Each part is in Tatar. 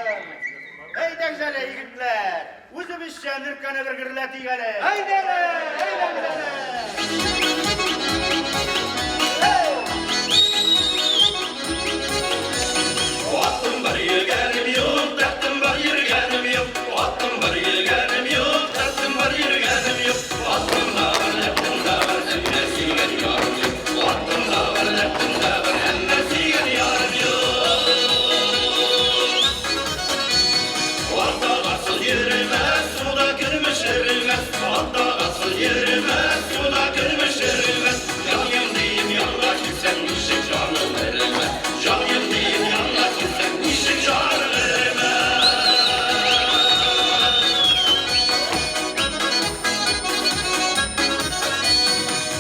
Әйдәгез әле, егетләр, үзебезчә нөркәне бер гөрләтик әле. Әйдә әле, әйдәгез әле. Атым бар, йөгәнем юк, тәхтем бар, йөргәнем юк. Атым бар, йөгәнем юк, тәхтем бар, йөргәнем юк. Атым да бар, ләптем дә бар, әмма сөйгән ярым юк. Атым да бар, ләптем дә бар, әмма сөйгән ярым юк. Атагасыз йөрмәс, суда көлмеш эрелмәс. Атагасыз йөрмәс, суда көлмеш эрелмәс. Җаным дием, янга килсәң, ничек җаным эрелмәс. Җаным дием, янга килсәң, ничек җаным эрелмәс.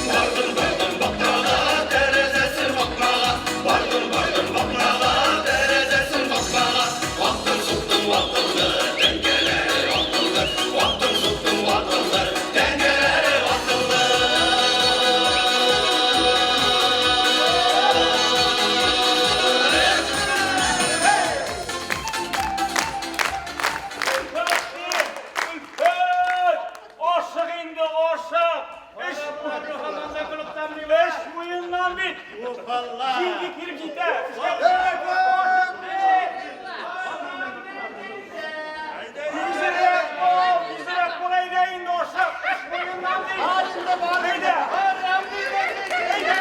Бардым, бардым бакмага, тәрәзәсен вакмага. Бардым, бардым бакмага, тәрәзәсен вакмага. Ваттым, суктым, ватылды, тәңкәләре ватылды. Ваттым, суктым, ватылды, тәңкәләре ватылды. Өлфәт! Ашык инде, ашык! Эш, эш муеннан бит! Җиңги килеп җитә! Тизрәк бул, тизрәк бул, әйдә инде, ашык! Эш муеннан бит! Бар инде, бар Әйдә! Әйдә!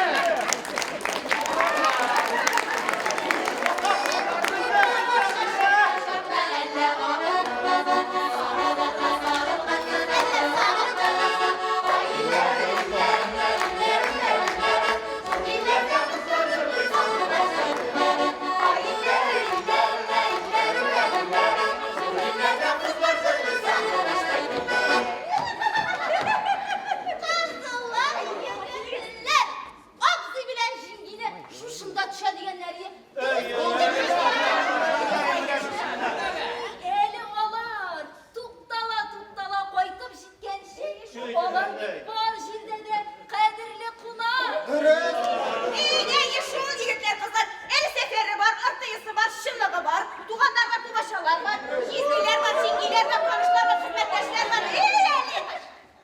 Кызыллар, егетләр! Абзый белән җиңгине шушында төшә дигәннәр. Әле алар туктала-туктала кайтып җиткәнче, алар бит бар җирдә дә кадерле кунак. Дөрес. Әйе, шул егетләр, кызлар. Әле сәфәре бар, артыесы бар, чынлыгы бар, туганнар бар, тумачалар бар, җизниләр бар, җиңгиләр бар, танышлар бар, хезмәттәшләр бар. Әй, әле.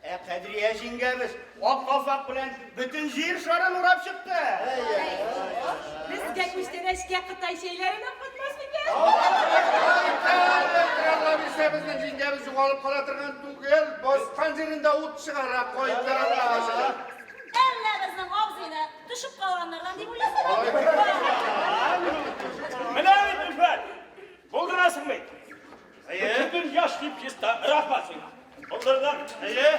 Ә Кадрия җиңгәбез ак калфак белән бөтен җир шарын урап чыкты. Безгә күчтәнәчкә Кытай чәйләрен апкатмас микән? Алла бирсә, безнең җиңгәбез югалып кала торган түгел, баскан җирендә ут чыгара, кайтара. Әллә безнең абзыйны төшеп калганнардан дип уйлыйсың? Менә бит, Өлфәт! Булдырасың бит! Бөтен дөнья дип чиста, рәхмәт сиңа! Булдырдың! Әйе.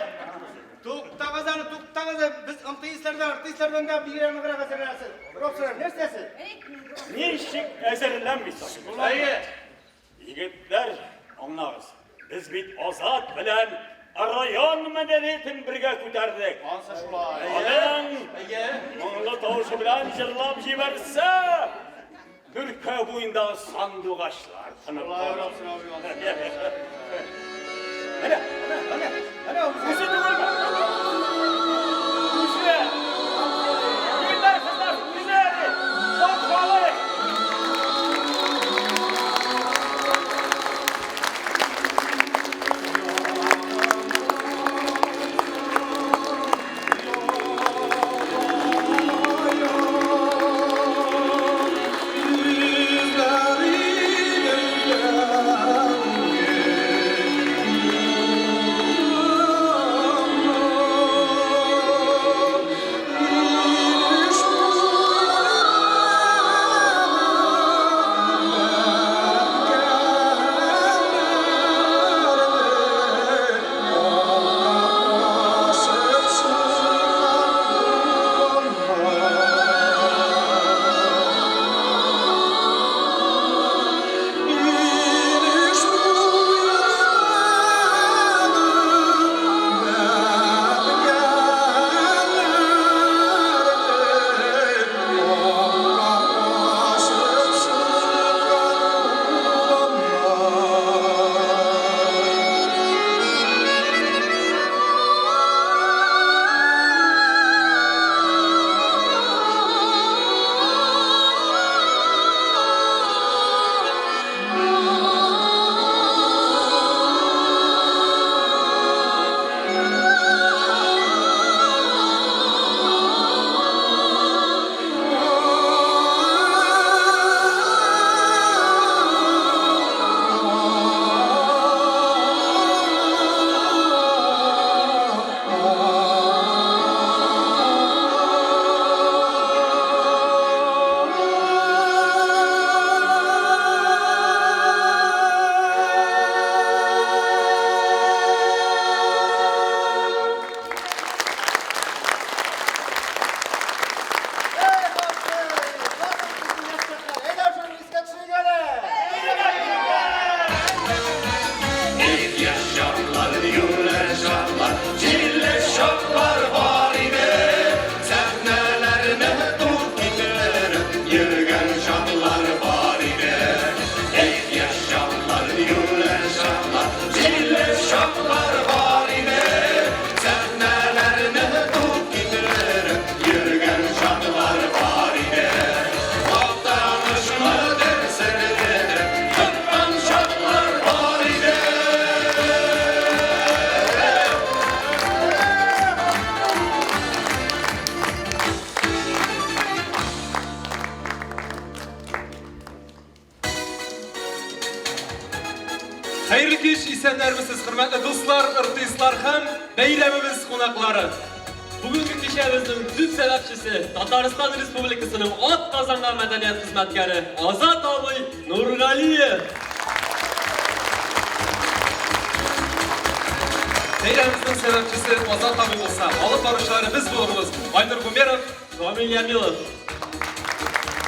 Туктагыз аны, туктагыз. Без МТСләрдән, артистлардан да бигрәк ныграк әзерләнәсез. Роксолар, нәрсәсе? Ничек әзерләнмисең? Әйе. Егетләр, аңлагыз, без бит Азат белән район мәдәниятен бергә күтәрдек. Ансы шулай. Аның Әйе. моңлы тавышы белән җырлап җибәрсә, Бөркә буендагы сандугачлар тынып Шулай, калыр. Робсон абый, ансы. Менә, менә, Менә, менә үзе түгелме? Үзе! Егетләр, кызлар, үзе әле! Каршы алыйк! Хәерле кич, исәннәрмесез, хөрмәтле дуслар, артистлар һәм бәйрәмебез кунаклары. Бүгенге кичәбезнең төп сәбәпчесе Татарстан Республикасының атказанган мәдәният хезмәткәре Азат абый Нургалиев. Бәйрәмебезнең сәбәпчесе Азат абый булса, алып баручылары без булырбыз. Айнур Гумеров, Рамил Ямилов.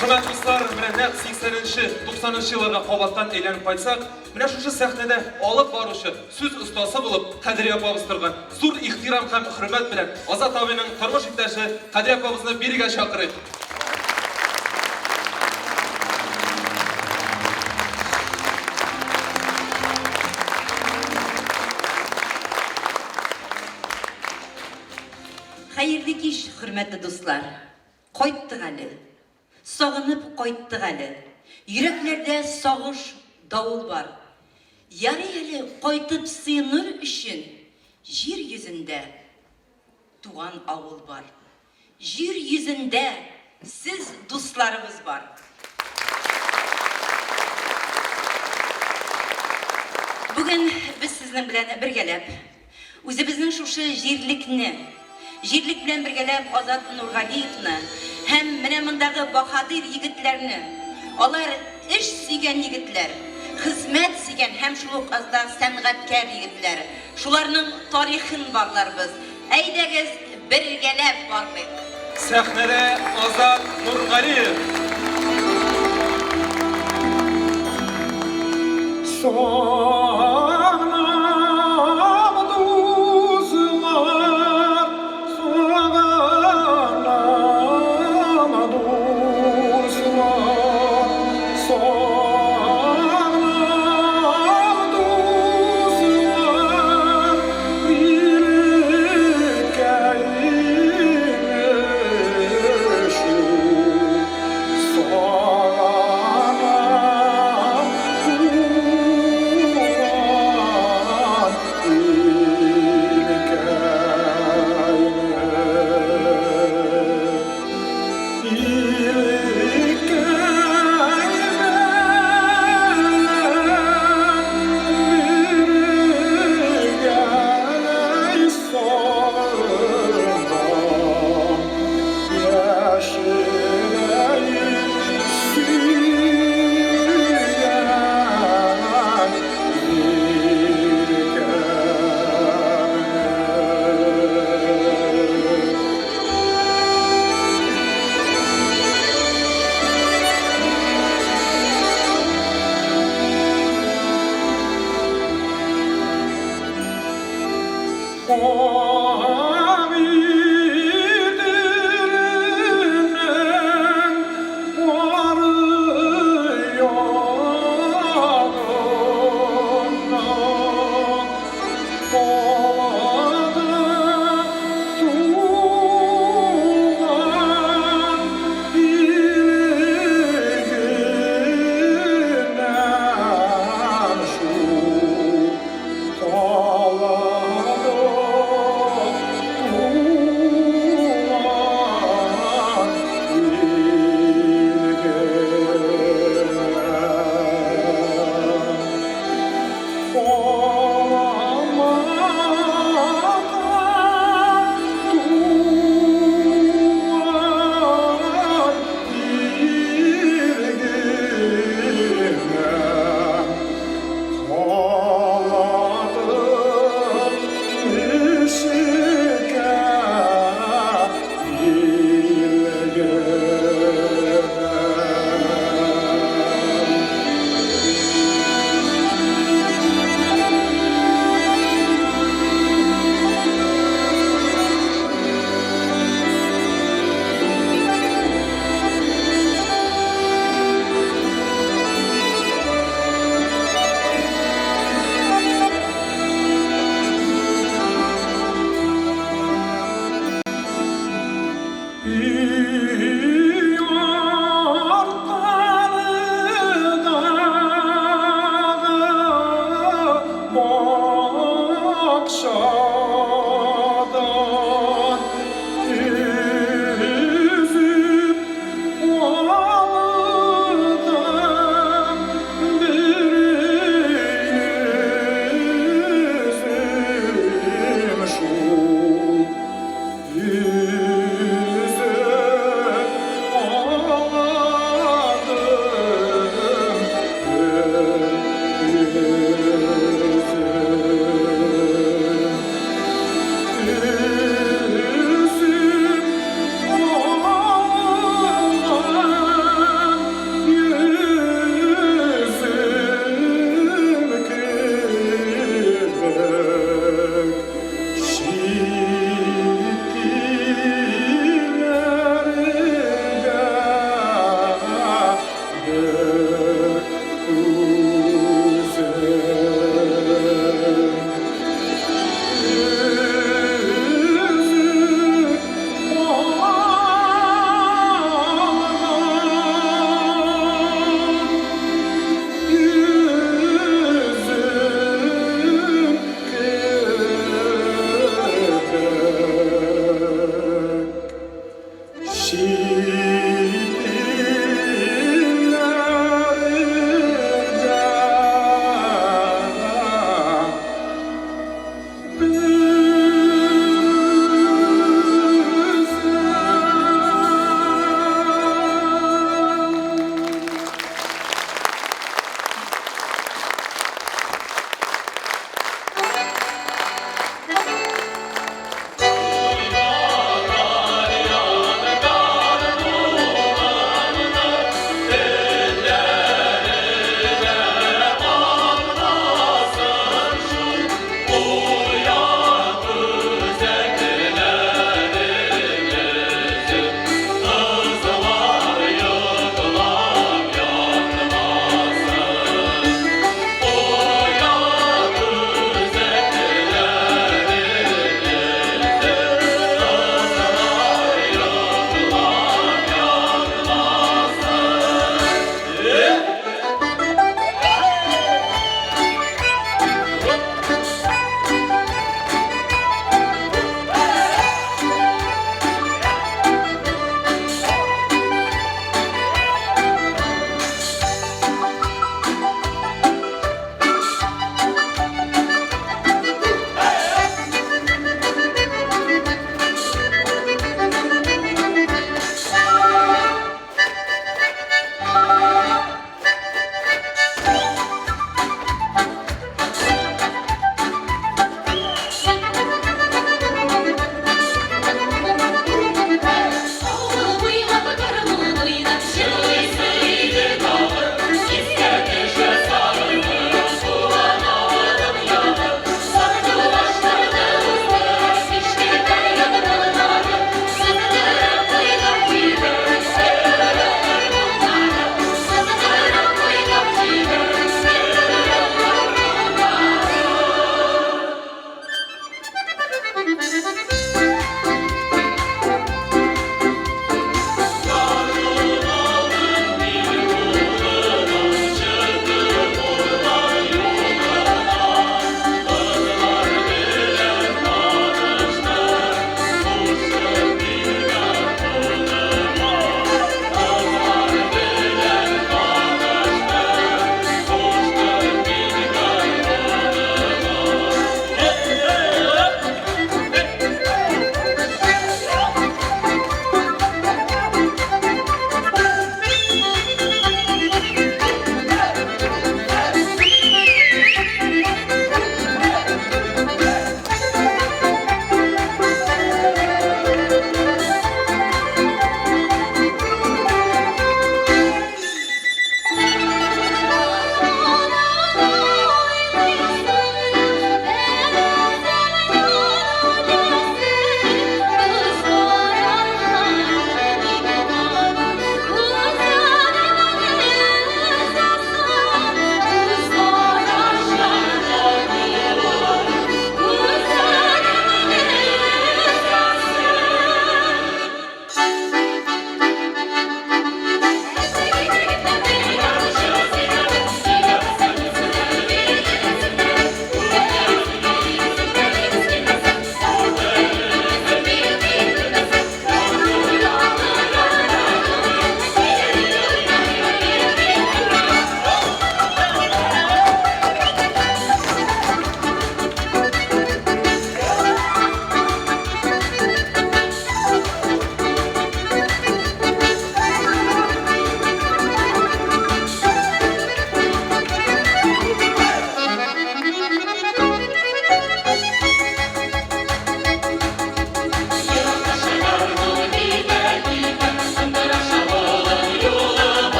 Хөрмәтле дуслар, менә нәкъ 80-нче, 90-нчы елларга кабаттан әйләнеп кайтсак, менә шушы сәхнәдә алып баручы, сүз остасы булып Кадрия апабыз торган. Зур ихтирам һәм хөрмәт белән Азат абыйның тормыш иптәше Кадрия апабызны бирегә чакырыйк. Хәерле кич, хөрмәтле дуслар! Кайттык әле. Сагынып кайттык әле. Йөрәкләрдә сагыш, давыл бар. Ярый әле кайтып сыеныр өчен җир йөзендә туган авыл бар. Җир йөзендә сез дусларыбыз бар. Бүген без сезнең белән бергәләп Үзебезнең шушы җирлекне, җирлек белән бергәләп Азат Нургалиевны һәм менә мондагы баһадир егетләрне, алар эш сөйгән егетләр, хезмәт сөйгән һәм шул ук азда сәнгатькәр егетләр, шуларның тарихын барларбыз. Әйдәгез, бергәләп барлыйк! Сәхнәдә Азат Нургалиев. Сагынам, дуслар, сагынам, дуслар, сагынам, дуслар, иреккәйне шул сагынам туган илкәйне. Иркәйне. Avidilimden varıyorum Ovada tuğan iliginem şu Ovada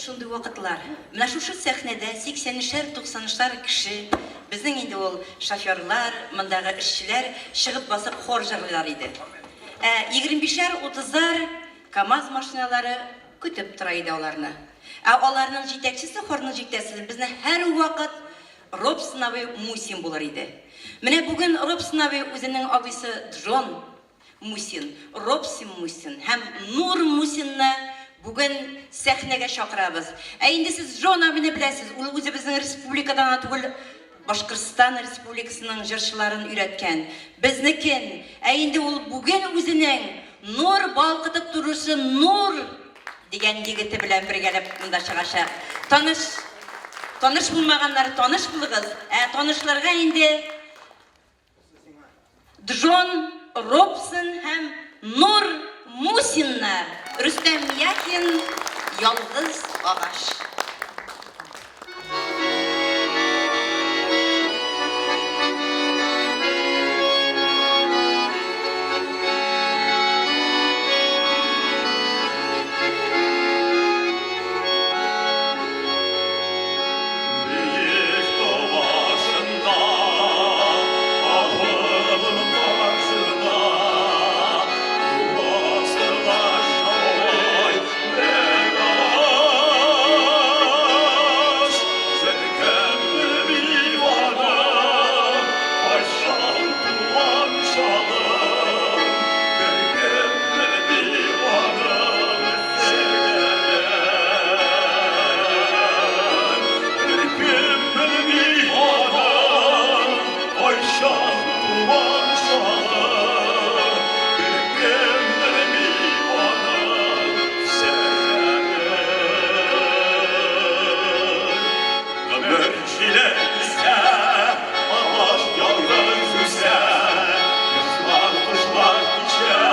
шундый вакытлар. Менә шушы сәхнәдә сиксәнешәр, туксанышар кеше, безнең инде ул шоферлар, мондагы эшчеләр чыгып басып хор җырлыйлар иде. Ә егермебишәр, утызар КАМАЗ машиналары көтеп тора иде аларны. Ә аларның җитәкчесе, хорның җитәкчесе безне һәрвакыт Робсон абый Мусин булыр иде. Менә бүген Робсон абый үзенең абыйсы Джон Мусин, Робсин Мусин һәм Нур Мусинны бүген сәхнәгә чакырабыз. Ә инде сез Джон абыйны беләсез, ул үзебезнең республикада гына түгел, Башкортстан Республикасының җырчыларын өйрәткән, безнекен. Ә инде ул бүген үзенең нур балкытып торучы Нур дигән егете белән бергәләп монда чыгачак. Таныш, таныш булмаганнар, таныш булыгыз. Ә танышларга инде Джон Робсон һәм Нур Мусинны Рөстәм Яхин Ялгыз агач. Биек тау башында, авылым каршында, Югасылар шаулый бер агач. Зәңгәрле диваным, кайчан туган чагым, Беркемне диваным Беркем белми аның кайчан туган чагын, Беркем белми аның сәбәбен. Гомер җиле исә, агач ялгыз үсә, Йортлар, кошлар кичә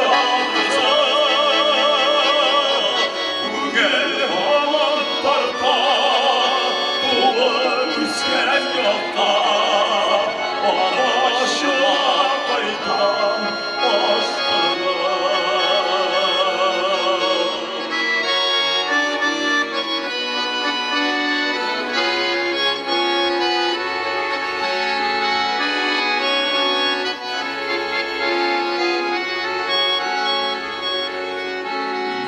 ялгызы. Күңел һаман тарта, туып үскән якка, Агачыма кайтам ашкынып.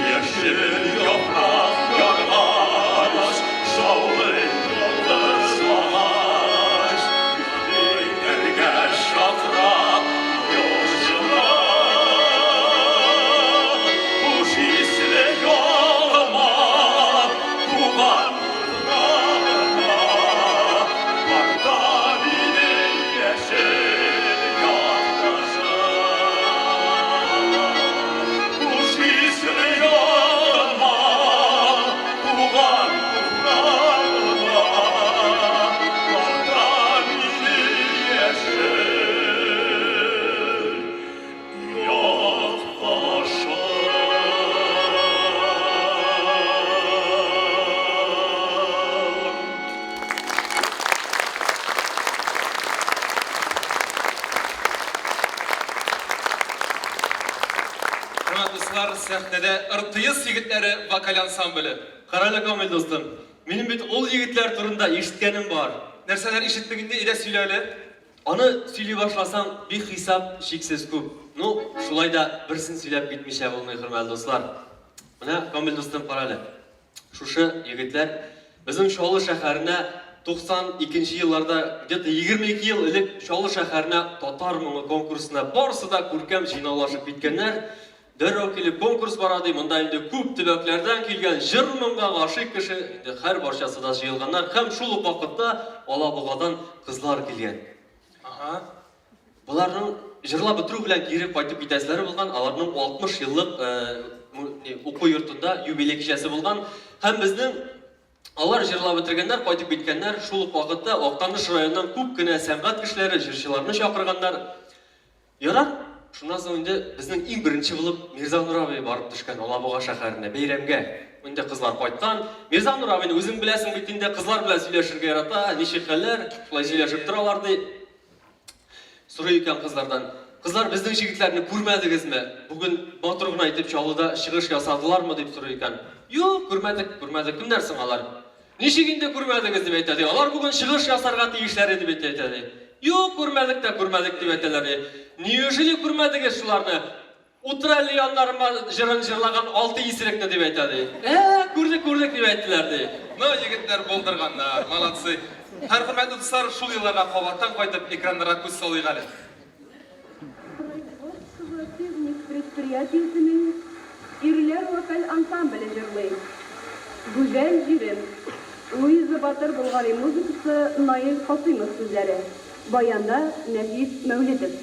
Яшел яфрак яргач, шаулый ялгыз агач, Итәргә чакыра юлчыны. Хуш исле ягыма, туган туфрагыма, Тарта мине яшел якташым. Хуш исле ягыма, туган туфрагыма, Тарта мине яшел якташым. Хөрмәтле дуслар, сәхнәдә РТС егетләре вокаль ансамбле. Карале, Камил дустым, минем бит ул егетләр турында ишеткәнем бар. Нәрсәләр ишеттең инде, әйдә сөйлә әле. Аны сөйли башласаң, бихисап чиксез күп. Ну, шулай да берсен сөйләп китмичә булмый, хөрмәтле дуслар. Менә, Камил дустым, карале. Шушы егетләр безнең Чаллы шәһәренә 92 нче елларда, где-то 22 ел элек Чаллы шәһәренә Татар моңы конкурсына барысы да күркәм җыйнаулашып киткәннәр. Дәррәү килеп конкурс бара ди, монда инде күп төбәкләрдән килгән җыр моңга гашыйк кеше, инде һәр барчасы да җыелганнар һәм шул ук вакытта Алабугадан кызлар килгән. Ага. Боларның җырлап бетерү белән кире кайтып китәселәре булган, аларның 60 еллык уку йортында юбилей кичәсе булган. Һәм безнең алар җырлап бетергәннәр, кайтып киткәннәр. Шул ук вакытта Актаныш районыннан күп кенә сәнгать кешеләре, җырчыларны чакырганнар. Ярар, шуннан соң инде безнең иң беренче булып Мирзанур абый барып төшкән Алабуга шәһәренә бәйрәмгә. Инде кызлар кайткан. Мирзанур абыйны үзең беләсең бит инде, кызлар белән сөйләшергә ярата, ничек хәлләр, шулай сөйләшеп торалар ди. Сорый икән кызлардан. Кызлар, безнең җегетләрне күрмәдегезме? Бүген матур гына итеп Чаллыда чыгыш ясадылармы, дип сорый икән. Юк, күрмәдек, күрмәдек. Кемнәр соң алар? Ничек инде күрмәдегез, дип әйтә, ди. Алар бүген чыгыш ясарга тиешләр иде бит, әйтә, ди. Юк, күрмәдек тә күрмәдек, дип әйтәләр, ди. Неужели күрмәдегез шуларны? Утыр әле яннарыма җырын җырлаган алты исерекне, дип әйтә, ди. Ә, күрдек, күрдек, дип әйттеләр, ди. Ну, егетләр булдырганнар, молодцы. Һәм, хөрмәтле дуслар, шул елларга кабаттан кайтып, экраннарга күз салыйк әле. Производство Пивник предприятиесенең ирләр вокаль ансамбле җырлый. Гүзәл җирем. Луиза Батыр Болгари музыкасы, Наил Касыймов сүзләре. Баянда Нәфис Мәүлетов.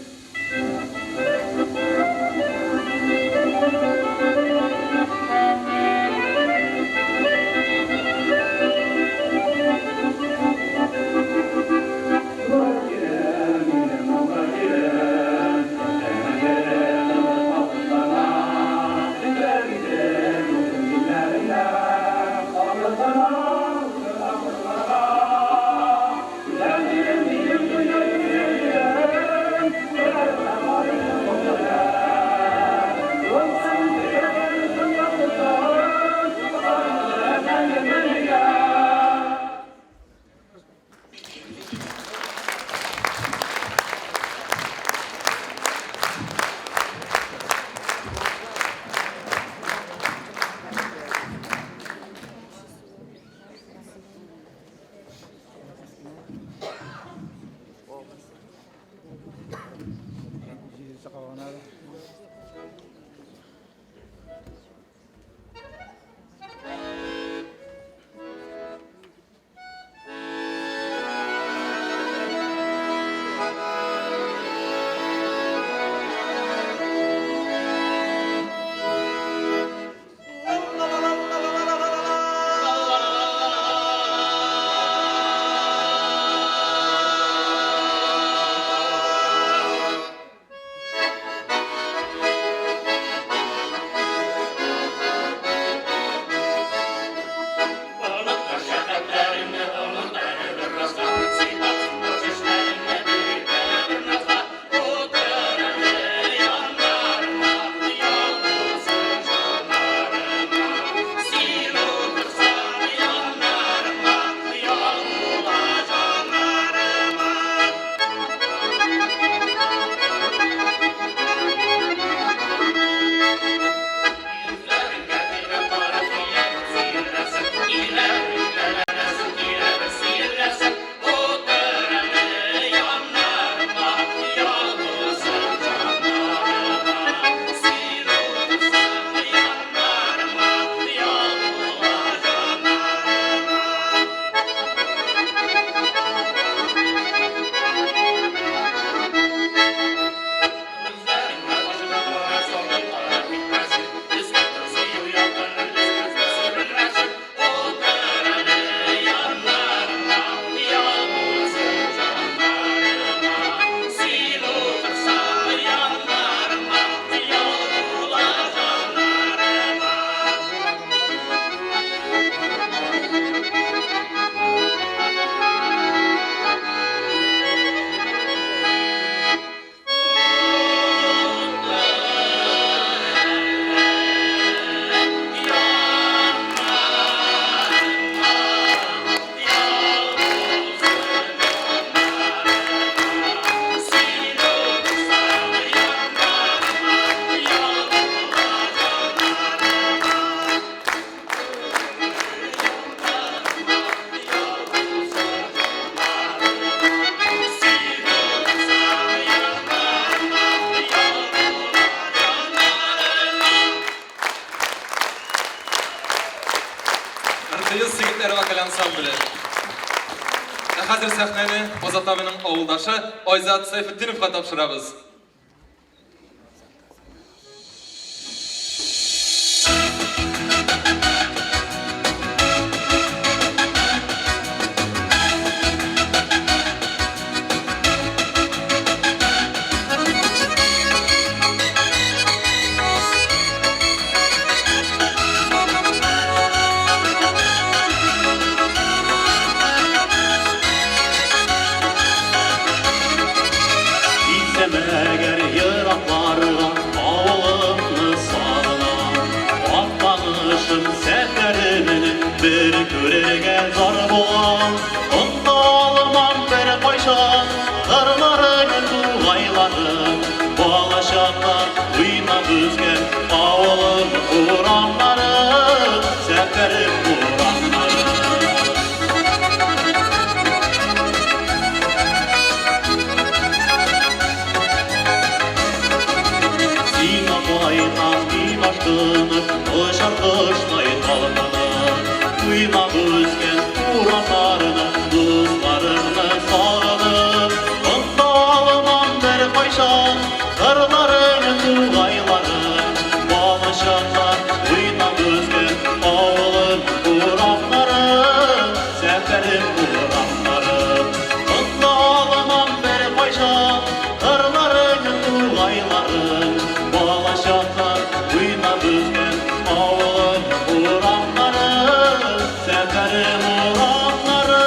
РТС егетләре вокаль ансамбле. Ә хәзер сәхнәне Азат абыйның авылдашы Айзат Сәйфетдиновка тапшырабыз. Исеме тугайлары, Балачакта уйнап үскән авылым урамнары, Сәфәрем урамнары. Сиңа кайтам мин ашкынып, Очар коштай талпынып, Уйнап үскән урамнарны, Дусларымны сагынып, Оныта алмам беркайчан Кырларын, тугайларын, Балачакта уйнап үскән авылым урамнары, Сәфәрем урамнары. Оныта алмам беркайчан Кырларын, тугайларын, Балачакта уйнап үскән авылым урамнары, Сәфәрем урамнары.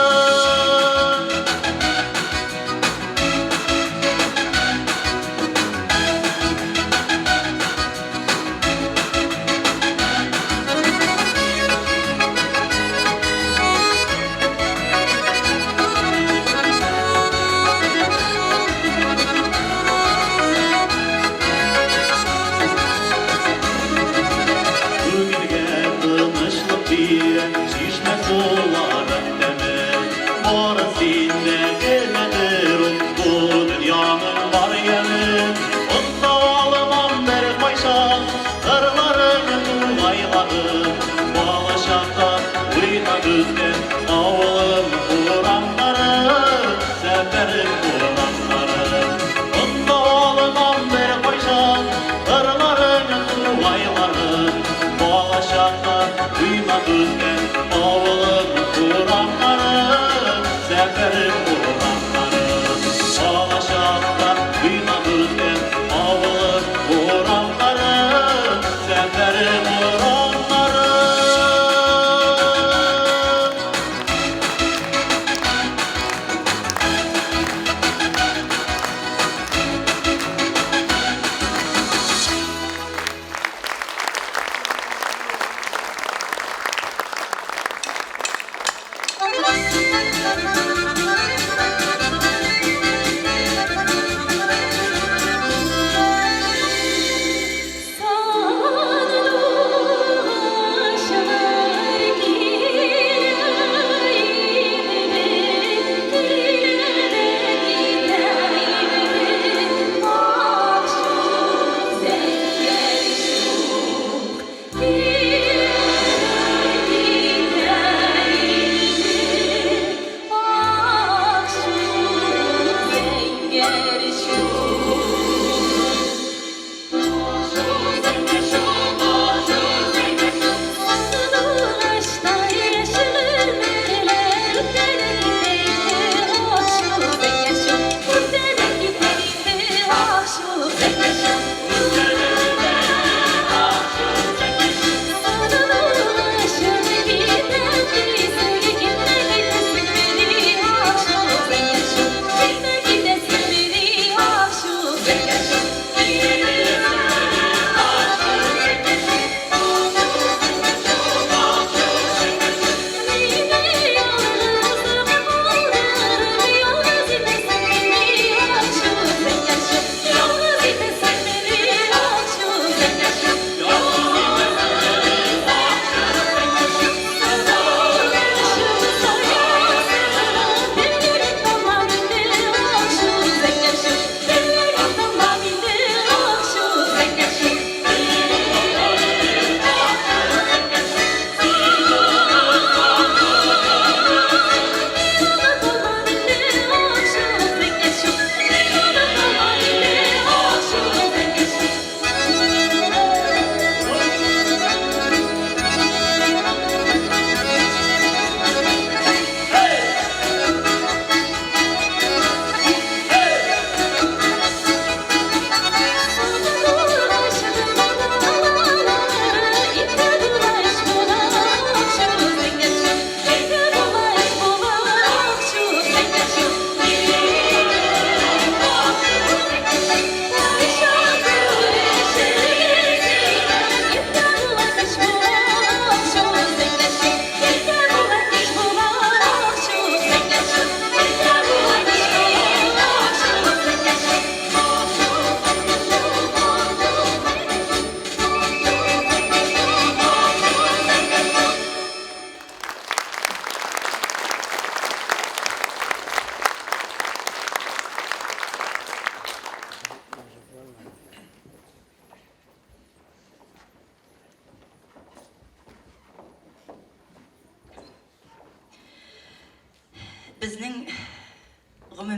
Күңелгә тынычлык бирә чишмә суларың тәме. Бары синдә генәдер ул бу дөньяның бар яме. Оныта алмам беркайчан кырларың, тугайларын, Балачакта уйнап үскән авылым урамнары, Сәфәрем урамнары. Оныта алмам беркайчан кырларың, тугайларын, Балачакта уйнап үскән авылым урамнары, Сәфәрем урамнары. Балачакта уйнап үскән авылым урамнары, Сәфәрем урамнары. Сандугачлар килә инде, килә дә китә инде. Ак шук, зәңгәр шук, килә дә китә инде. Ак шук, зәңгәр шук. Сандугачтай шигырьләр үтә дә китә инде, ак шук, зәңгәр шук, үтә дә китә инде, ак шук, зәңгәр шук, үтә дә китә, ак шук, зәңгәр шук. Сандугачым китәм дисең, китмә китәсеңмени, ак шук, зәңгәр шук, китмә китәсеңмени,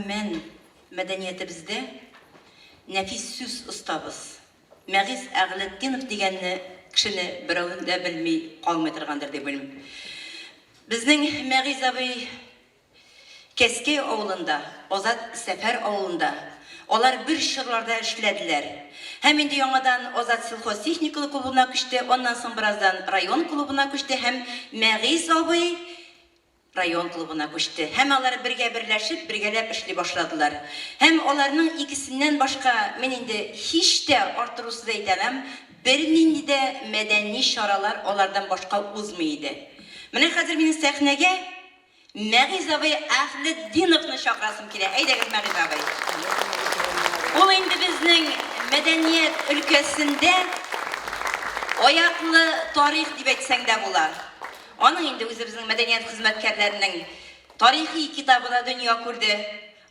Гомумән, мәдәниятебездә нәфис сүз остабыз Мәгыйз Әгълетдинов дигәнне кешене берәү дә белми калмый торгандыр дип уйлыйм. Безнең Мәгыйз абый Кәскәй авылында, Азат Сәфәр авылында алар бер чорларда эшләделәр. Һәм инде яңадан Азат сельхозтехникалы клубына күчте, аннан соң бераздан район клубына күчте һәм Мәгыйз абый район клубына күчте. Һәм алар бергә берләшеп, бергәләп эшли башладылар. Һәм аларның икесеннән башка, мин инде һич тә арттырусыз әйтәмәм, бернинди дә мәдәни чаралар алардан башка узмый иде. Менә хәзер минем сәхнәгә Мәгыйз абый Әһлетдиновны чакырасым килә. Әйдәгез, Мәгыйз абый. Ул инде безнең мәдәният өлкәсендә аяклы тарих дип әйтсәң дә була. Аның инде үзебезнең мәдәният хезмәткәрләренең тарихи китабы да дөнья күрде.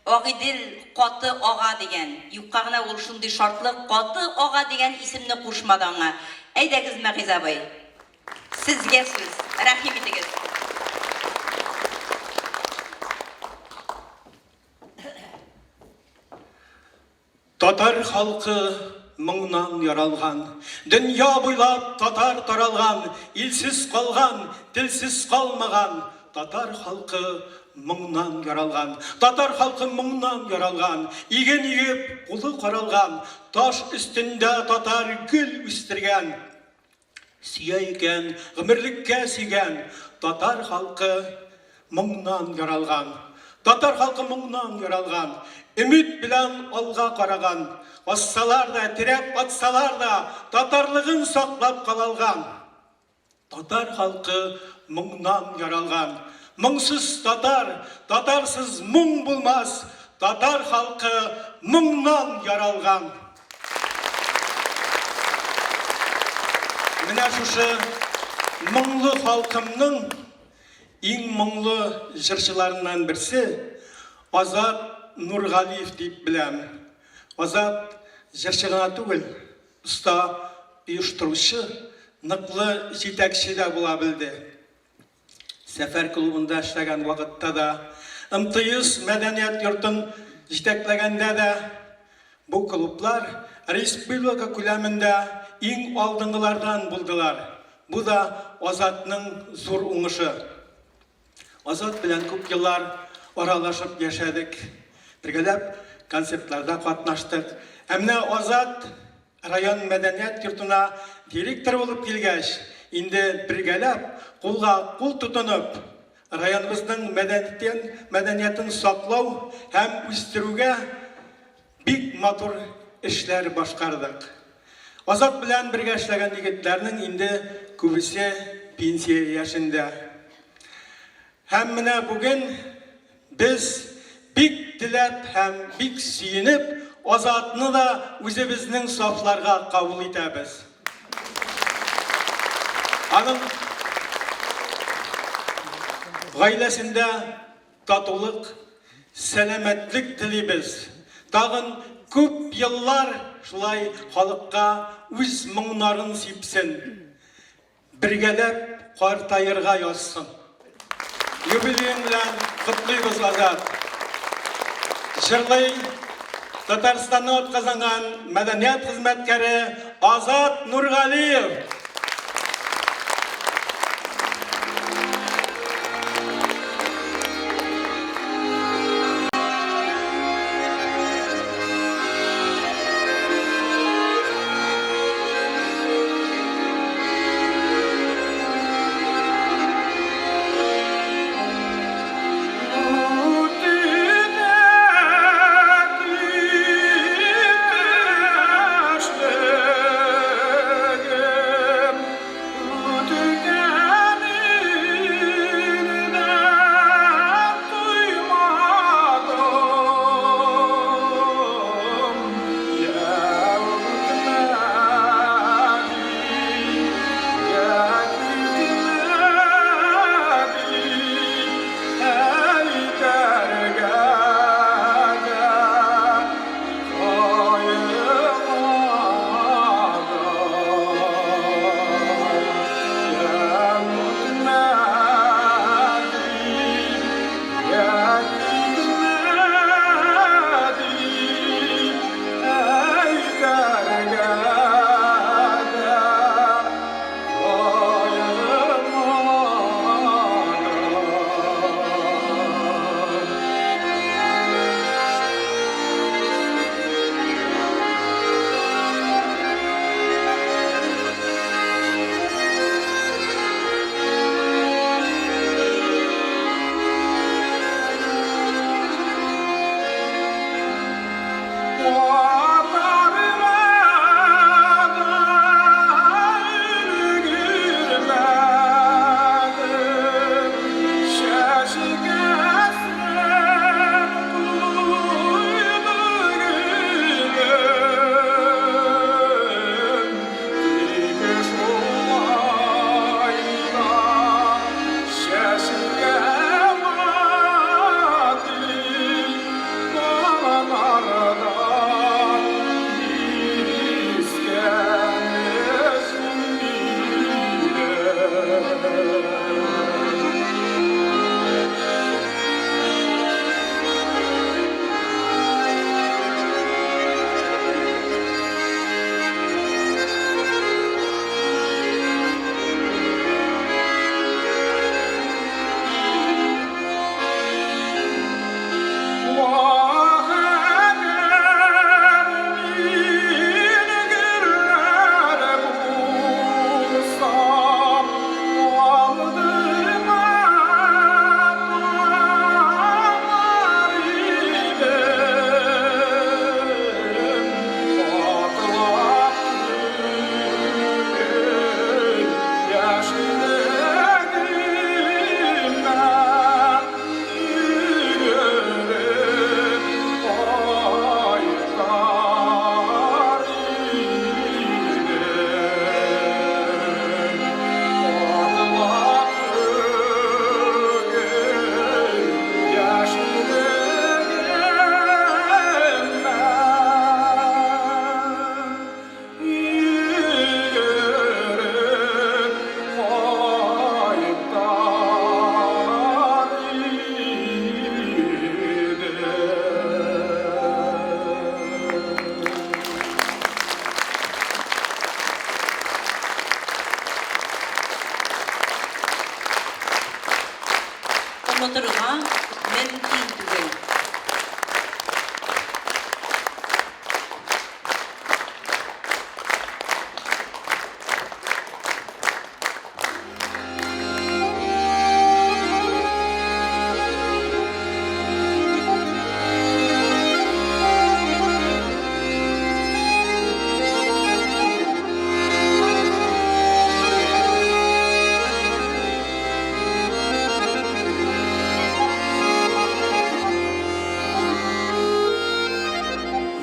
Агыйдел каты ага дигән. Юкка гына ул шундый шартлы каты ага дигән исемне кушмады аңа. Әйдәгез, Мәгыйз абый. Сезгә сүз. Рәхим итегез. Татар халкы моңнан яралган, Дөнья буйлап татар таралган, Илсез калган, телсез калмаган. Татар халкы моңнан яралган, Татар халкы моңнан яралган, Иген игеп, кулы каралган, Таш өстендә татар гөл үстергән. Сөя икән, гомерлеккә сөйгән, Татар халкы моңнан яралган. Татар халкы моңнан яралган, Өмет белән алга караган. Ассалар да, терәп атсалар да, Татарлыгын саклап калалган. Татар халкы моңнан яралган. Моңсыз татар, татарсыз моң булмас, Татар халкы моңнан яралган. Менә шушы моңлы халкымның иң моңлы җырчыларыннан берсе Азат Нургалиев дип беләм. Азат җырчы гына түгел, оста оештыручы, ныклы җитәкче дә була белде. Сәфәр клубында эшләгән вакытта да, МТС мәдәният йортын җитәкләгәндә дә бу клублар республика күләмендә иң алдынгылардан булдылар. Бу да Азатның зур уңышы. Азат белән күп еллар аралашып яшәдек, бергәләп концертларда катнаштык. Ә менә Азат Район мәдәният йортына директор булып килгәч, инде бергәләп, кулга кул тотынып, районыбызның мәдәнитен, мәдәниятен саклау һәм үстерүгә бик матур эшләр башкардык. Азат белән бергә эшләгән егетләрнең инде күбесе пенсия яшендә. Һәм менә бүген без бик теләп һәм бик сөенеп Азатны да үзебезнең сафларга кабул итәбез. Аның гаиләсендә татулык, сәламәтлек телибез. Тагын күп еллар шулай халыкка үз моңнарын сипсен. Бергәләп картаерга язсын. Юбилеең белән котлыйбыз, Азат! Җырлый Татарстанның атказанган мәдәният хезмәткәре Азат Нургалиев!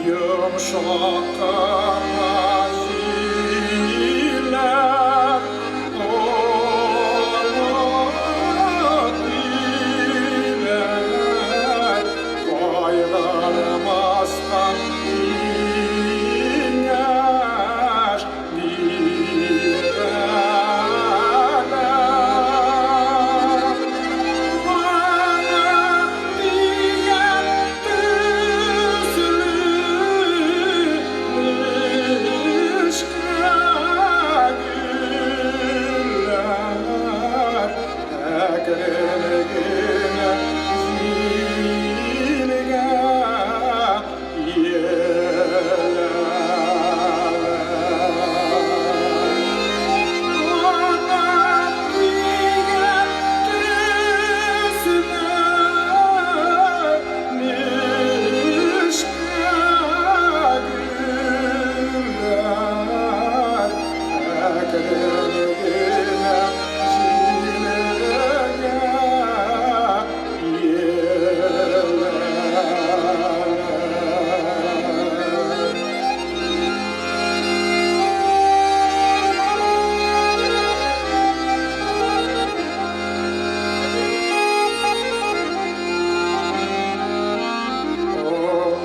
Йомшак кына җилләр олы диләр, Кайгырмаска киңәш бирәләр. Аның дигән төсле нечкә гөлләр әкрен генә җилгә иеләләр. Аның дигән төсле нечкә гөлләр әкрен генә җилгә иеләләр.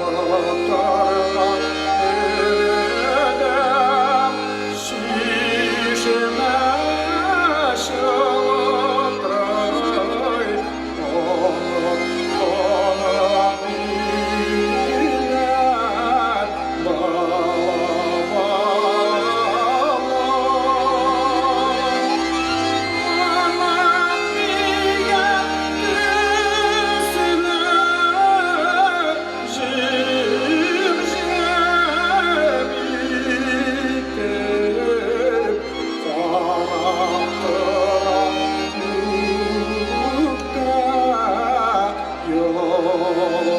Онытырга теләдем, чишмә чылтырый, онытканым диләр балалар. Аның дигән төсле җем-җем итеп карап тора күктә йолдызлар.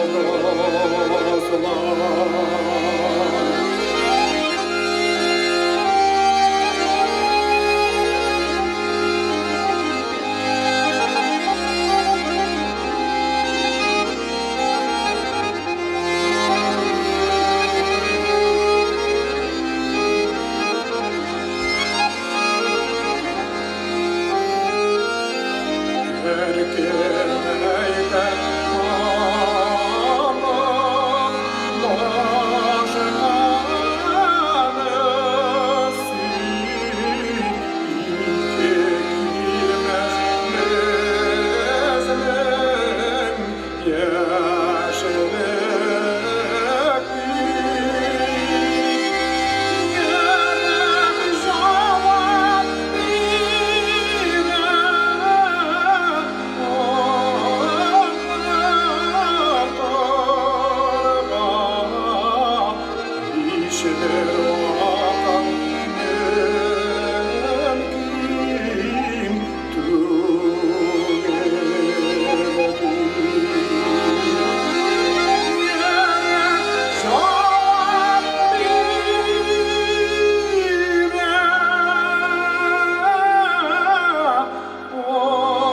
Һәркем әйтә аның башканы сөй, ике килмәс безнең яшьлек Йөрәк җавап бирә онытырга һичбер вакыт мөмкин түгел. Йөрәк җавап бирә онытырга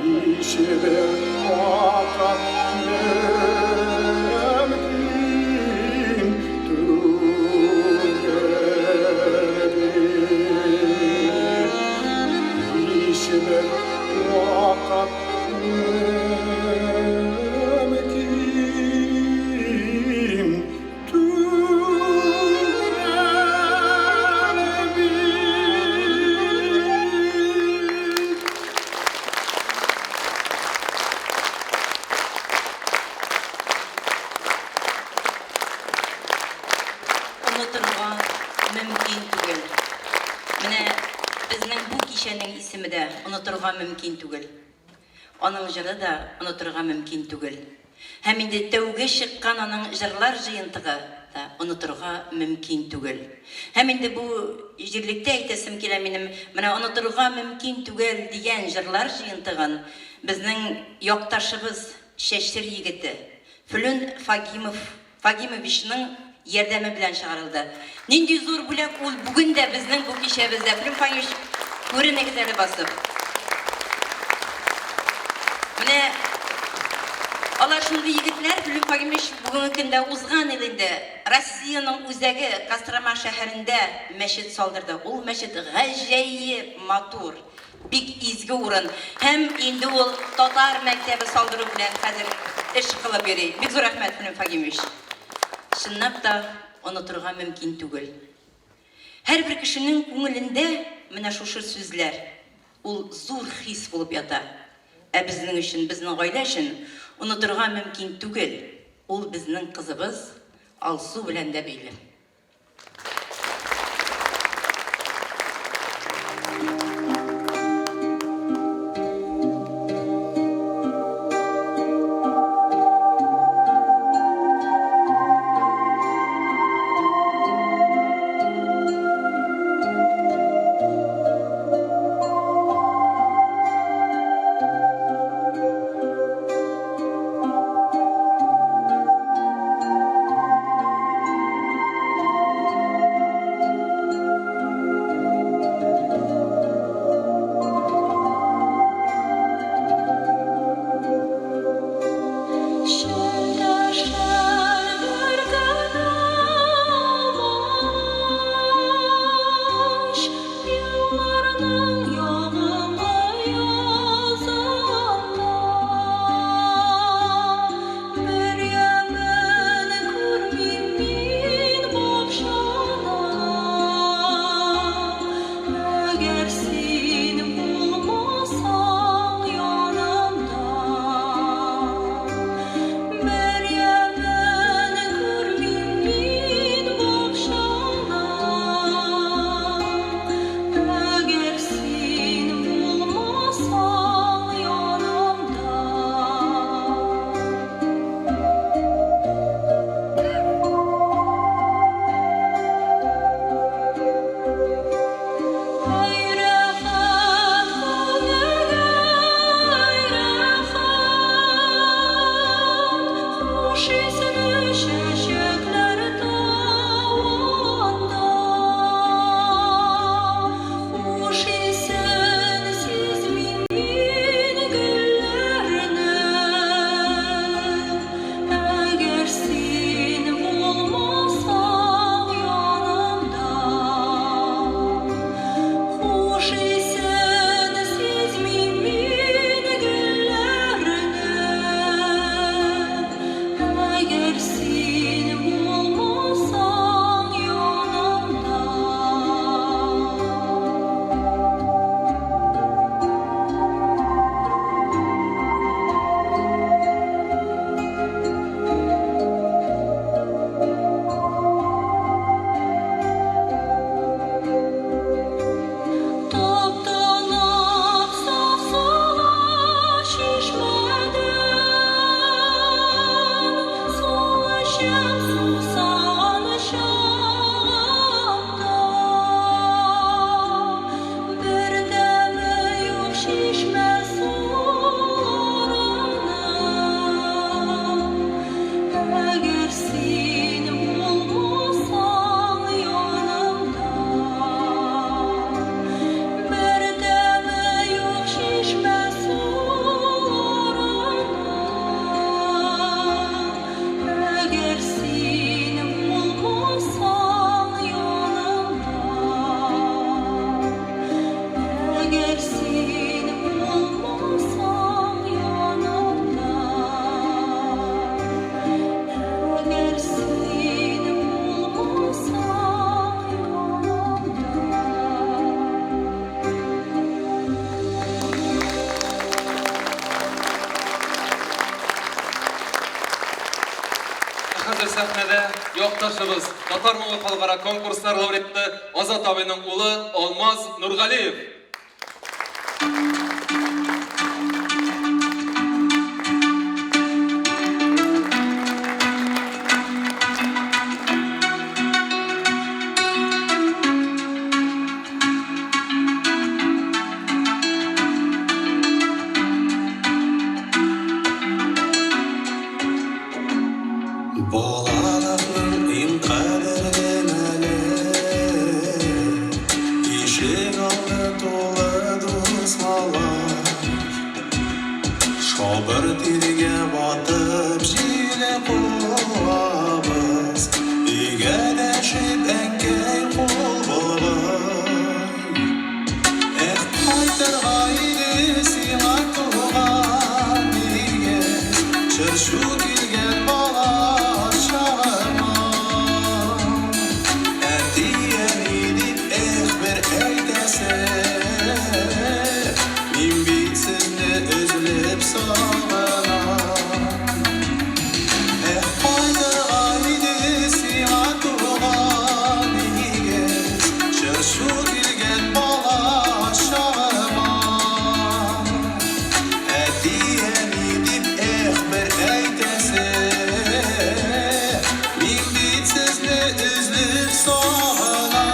һичбер вакыт мөмкин түгел. Һичбер вакыт мөмкин түгел бит. Онытырга мөмкин түгел. Менә безнең бу кичәнең исеме дә Онытырга мөмкин түгел. Аның җыры да онытырга мөмкин түгел. Һәм инде тәүге чыккан аның җырлар җыентыгы да онытырга мөмкин түгел. Һәм инде бу җирлектә әйтәсем килә минем, менә Онытырга мөмкин түгел дигән җырлар җыентыгын безнең якташыбыз, Чәчер егете Флүн Фагимов, Фагимовичның ярдәме белән чыгарылды. Нинди зур бүләк ул бүген дә безнең бу кичәбездә. Флүн Фагимович, күренегез әле басып. Менә алар шундый егетләр, Флүр Фагимович, бүгенге көндә узган ел инде Россиянең үзәге Кострома шәһәрендә мәчет салдырды. Ул мәчет гаҗәеп матур, бик изге урын. Һәм инде ул татар мәктәбе салдыру белән хәзер эш кылып йөри. Бик зур рәхмәт, Флүр Фагимович. Чынлап та онытырга мөмкин түгел. Һәрбер кешенең күңелендә менә шушы сүзләр, ул зур хис булып ята. Ә безнең өчен, безнең гаилә өчен онытырга мөмкин түгел, ул безнең кызыбыз Алсу белән дә бәйле. Хәзер сәхнәдә якташыбыз, Татар моңы халыкара конкурслар лауреаты Азат абыйның улы Алмаз Нургалиев. Балалыкның иң кадерле мәле, Ишек алды. Шабыр тиргә батып җил куабыз, Өйгә дәшеп әнкәй кул болгый. Эх, кайтырга иде сиңа туган өйгә, Чыр-чу килгән бала чагыма. Әти-әни дип эх бер әйтәсе, Мин бит сезне өзелеп сагынам. Эх, кайтырга иде сиңа туган нигез, Чыр-чу килгән бала чагыма. Әти-әни дип эх бер әйтәсе, Мин бит сезне өзелеп сагынам.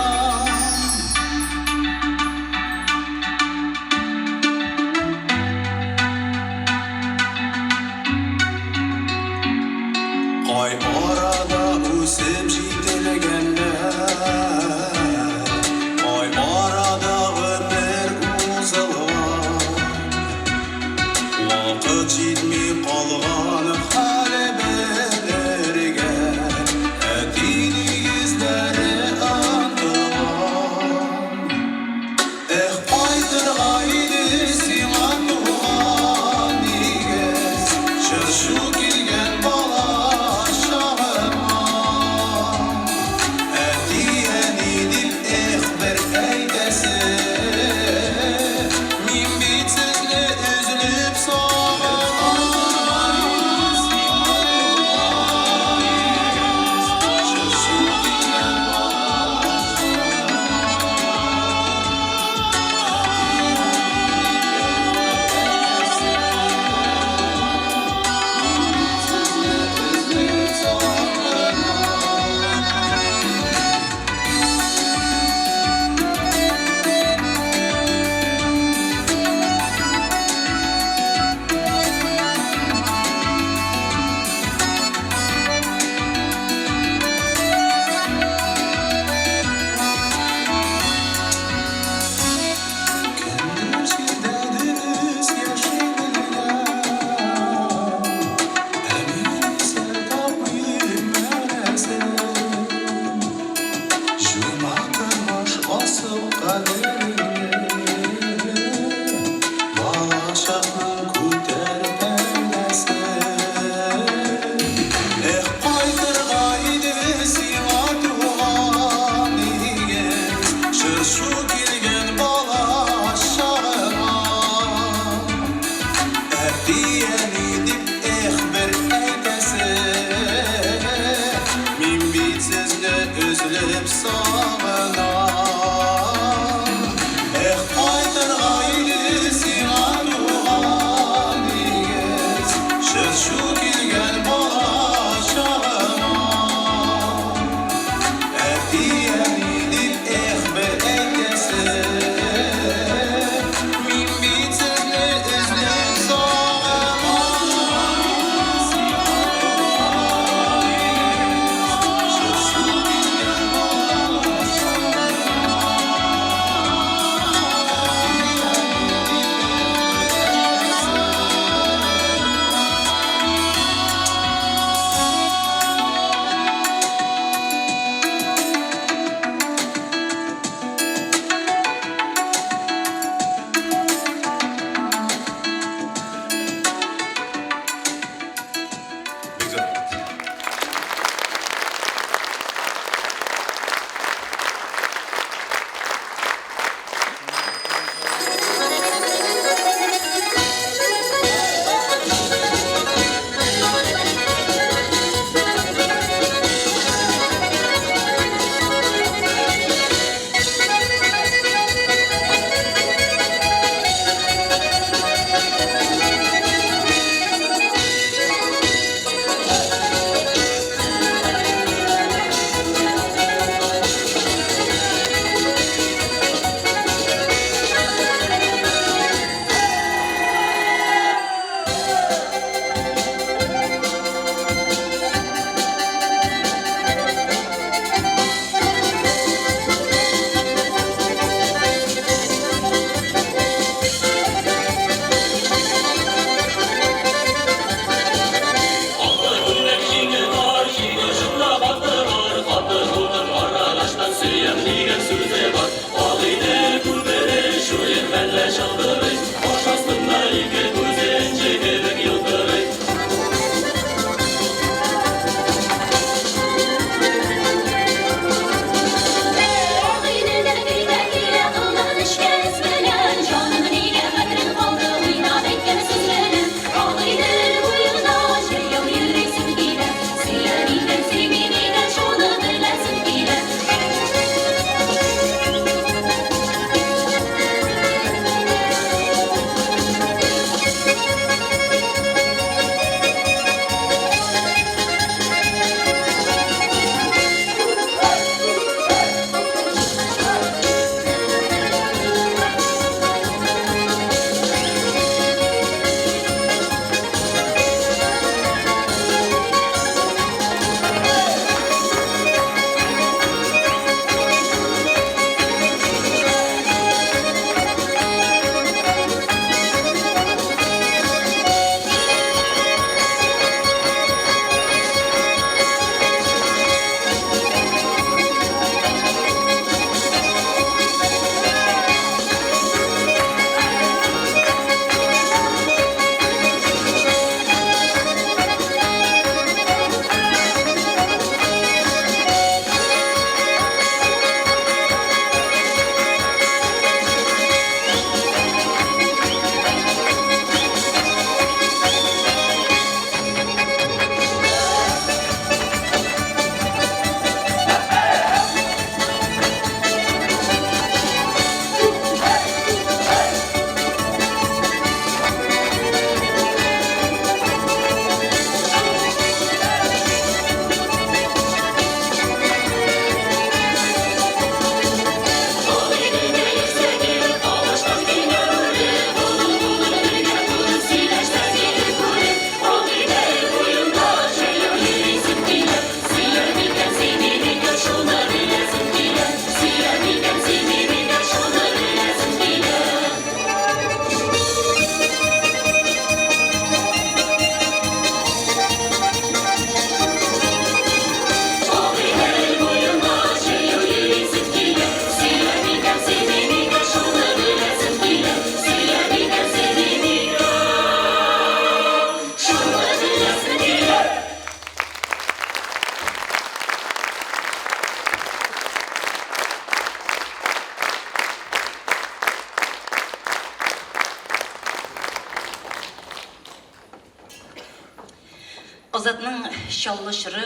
Азатның Чаллы чоры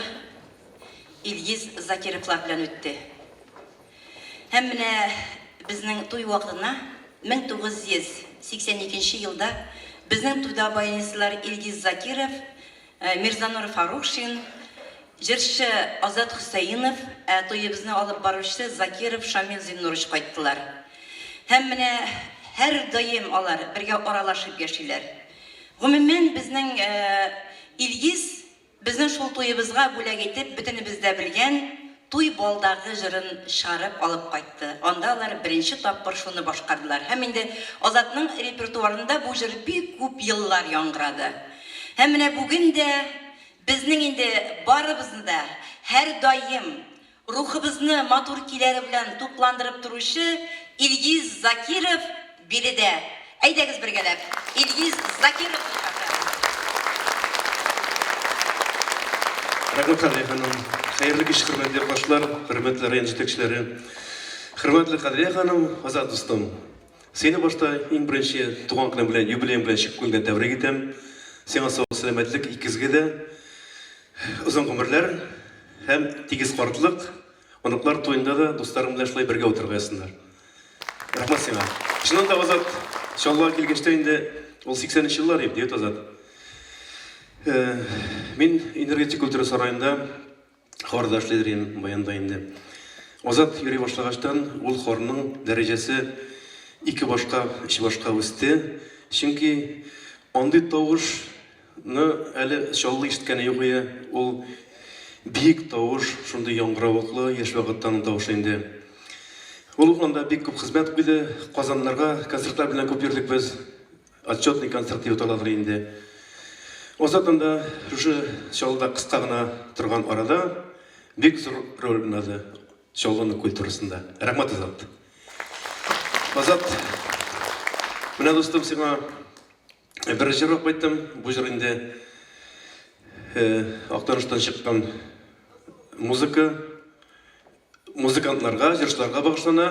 Илгиз Закировлар белән үтте. Һәм менә безнең туй вакытына 1982 нче елда безнең туйда баянистлар Илгиз Закиров, Мирзанур Фарукшин, җырчы Азат Хөсәенов, ә туебызны алып баручы Закиров Шамил Зиннурович кайттылар. Һәм менә һәрдаим алар бергә аралашып яшиләр. Гомумән, безнең Илгиз безнең шул туебызга бүләк итеп бөтенебез дә белгән Туй балдагы җырын чыгарып алып кайтты. Анда алар беренче тапкыр шуны башкардылар. Һәм инде Азатның репертуарында бу җыр бик күп еллар яңгырады. Һәм менә бүген дә безнең инде барыбызны да һәрдаим Рухыбызны матур көйләре белән тукландырып торучы Илгиз Закиров биредә. Әйдәгез бергәләп Илгиз Закировны чакырабыз. Рәхмәт, Кадрия ханым. Хәерле кич, хөрмәтле якташлар, хөрмәтле район җитәкчеләре. Хөрмәтле Кадрия ханым, Азат дустым. Сине башта иң беренче туган көнең белән, юбилеең белән чын күңелдән тәбрик итәм. Сиңа саулык-сәламәтлек, икегезгә дә. Озын гомерләр һәм тигез картлык, оныклар туенда да дусларың белән шулай бергә утырырга язсыннар. Рәхмәт сиңа. Чыннан да, Азат, Чаллыга килгәч тә инде, ул 80 нче еллар иде, бит, Азат. Мин Энергетик культура сараенда хорда эшлидер идем, баянда инде. Азат йөри башлагачтан, ул хорның дәрәҗәсе ике башка, өч башка үсте. Чөнки андый тавыш Ны әле Чаллы ишеткәне юк ие, ул биек тавыш, шундый яңгыравыклы, яшь вакытта аның тавышы инде. Ул анда бик күп хезмәт куйды, Казаннарга концертлар белән күп йөрдек без, отчетный концерт дип аталадыр инде. Азат анда шушы Чаллыда кыска гына торган арада бик зур роль уйнады Чаллының культурасында. Рәхмәт, Азат. Азат, менә дустым сиңа Бер җыр алып кайттым. Бу җыр инде Актаныштан чыккан музыка. Музыкантларга, җырчыларга багышлана.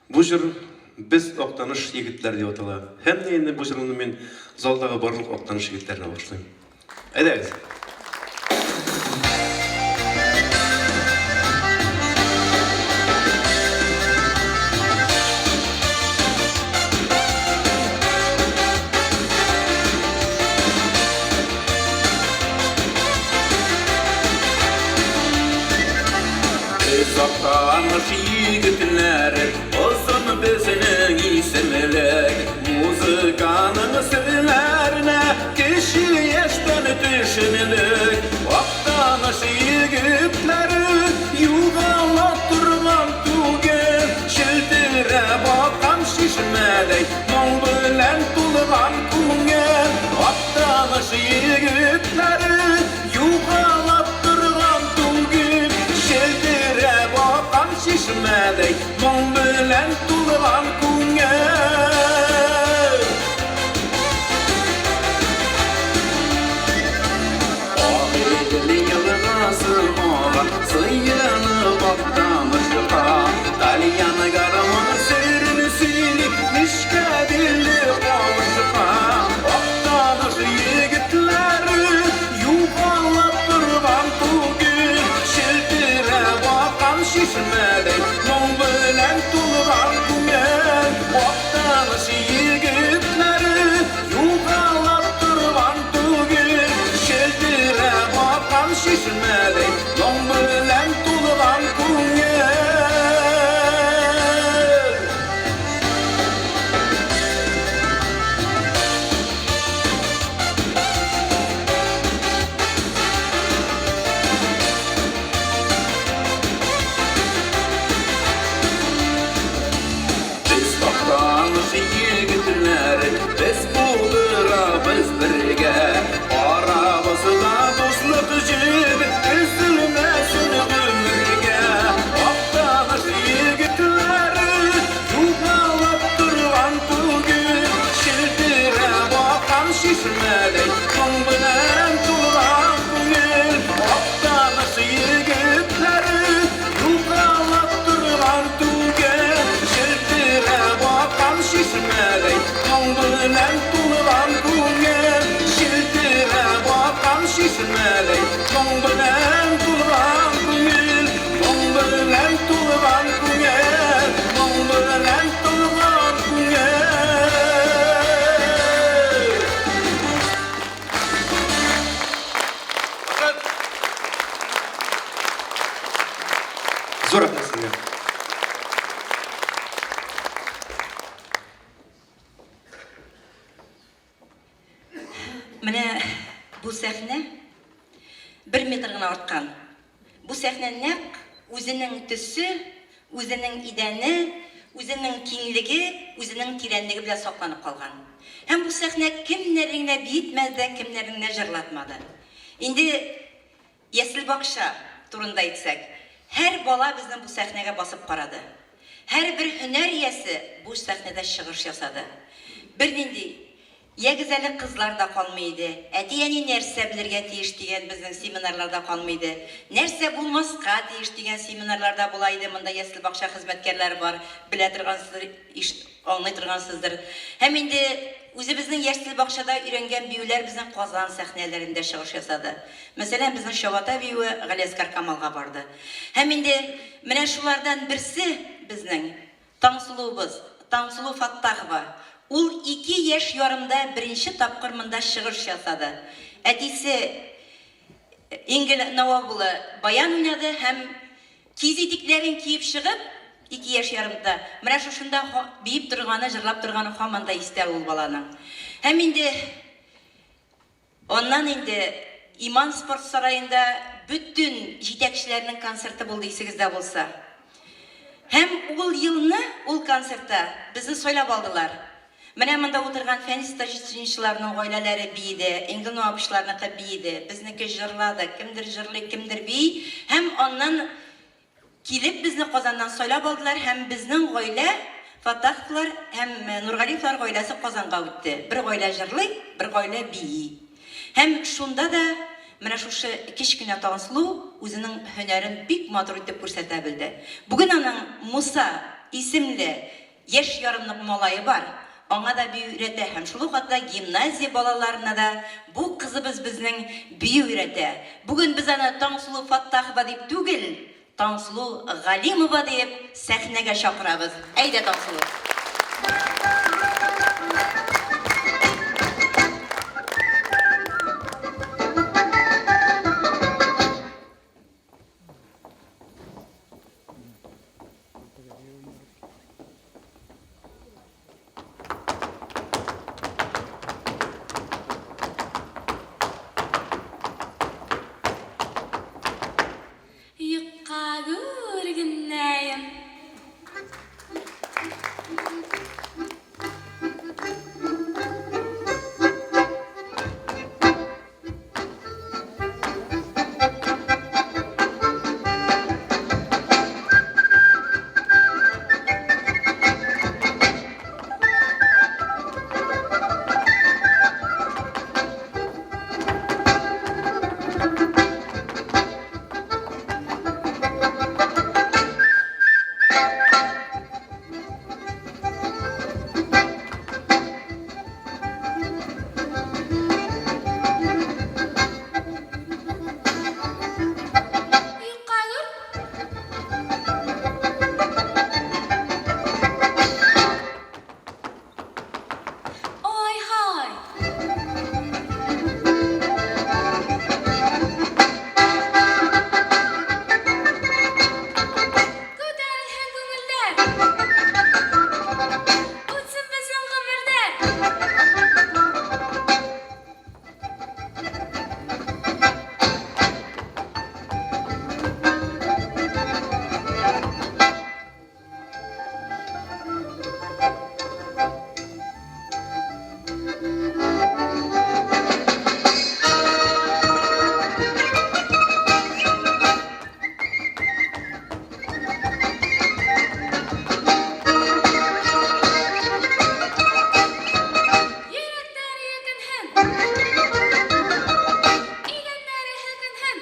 Бу җыр Без Актаныш егетләр дип атала. Һәм дә инде бу җырны мин залдагы барлык Актаныш егетләренә багышлыйм. Әйдәгез! Без Актаныш егетләре, озын безнең исемлек. Музыканың серләренә кече яшьтән төшенлек. Актаныш егетләре югала торган түгел. Челтерәп аккан чишмәдәй моң белән тулган күңел. Актаныш егетләре югала торган түгел. Челтерәп аккан чишмәдәй моң белән тулган күңел. Агыйдел елгасы ага, сыенып Актанышка. Тальян гармун серен сөйли, нечкә билле кавышка. Актаныш егетләре югалып торган түгел, челтерәп аккан чишмәдәй моң белән тулган күңел. Актаныш егетләре югалып торган түгел, челтерәп аккан чишмәдәй моң белән тулган күңел. Без Актаныш егетләре, без булдырабыз бергә. Арабызда дуслык җебе өзелмәсен гомергә. Актаныш егетләре югалып торган түгел, челтерәп аккан чишмәдәй моң белән тулган күңел. Актаныш егетләре югалып торган түгел, челтерәп аккан чишмәдәй моң белән тулган күңел. Челтерәп аккан чишмәдәй. Бу сәхнә бер метр гына арткан. Бу сәхнә нәкъ үзенең төсе, үзенең идәне, үзенең киңлеге, үзенең тирәнлеге белән сакланып калган. Һәм бу сәхнә кемнәрне генә биетмәде дә, кемнәрне генә җырлатмады. Инде ясле-бакча турында әйтсәк, һәр бала безнең бу сәхнәгә басып карады. Һәрбер һөнәр иясе бу сәхнәдә чыгыш ясады. Бернинди Ягез әле кызлар да калмый иде. Әти-әни нәрсә белергә тиеш дигән безнең семинарлар да калмый иде. Нәрсә булмаска тиеш дигән семинарлар да була иде, монда ясле-бакча хезмәткәрләре бар, белә торгансыздыр, иш, аңлый торгансыздыр. Һәм инде үзебезнең ясле-бакчада өйрәнгән биюләр безнең Казан сәхнәләрендә чыгыш ясады. Мәсәлән, безнең Чабата биюе Галиәсгар Камалга барды. Һәм инде менә шулардан берсе безнең Таңсылуыбыз, Таңсылу Фаттахова, ул ике яшь ярымда беренче тапкыр монда чыгыш ясады. Әтисе Энгель Наваб улы баян уйнады һәм киез итекләрен киеп чыгып, ике яшь ярымда, менә шушында биеп торганы, җырлап торганы һаман да истә ул баланың. Һәм инде Аннан инде Иман спорт сараенда бөтен җитәкчеләрнең концерты булды, исегездә булса. Һәм ул елны ул концертта безне сайлап алдылар. Менә монда утырган Фәнис Таҗетдиновичларның гаиләләре биеде, Энгель Новаповичларныкы биеде, безнеке җырлады, кемдер җырлый, кемдер бии. Һәм аннан Килеп безне Казаннан сайлап алдылар һәм безнең гаилә, Фаттаховлар һәм Нургалиевлар гаиләсе Казанга үтте. Бер гаилә җырлый, бер гаилә бии. Һәм шунда да менә шушы кечкенә Таңсылу үзенең һөнәрен бик матур итеп күрсәтә белде. Бүген аның Муса исемле яшь ярымлык малае бар, аңа да бию өйрәтә һәм шул ук вакытта гимназия балаларына да бу кызыбыз безнең бию өйрәтә. Бүген без аны Таңсылу Фаттахова дип түгел, Таңсылу Галимова диеп сәхнәгә чакырабыз. Әйдә, Таңсылу! Юкка күргәннәем. Юкка күр. Ай-һай! Күтәрелһен күңелләр. Үтсен безнең гомерләр. Йөрәкләр йөкенһен. Идәннәре һелкенһен.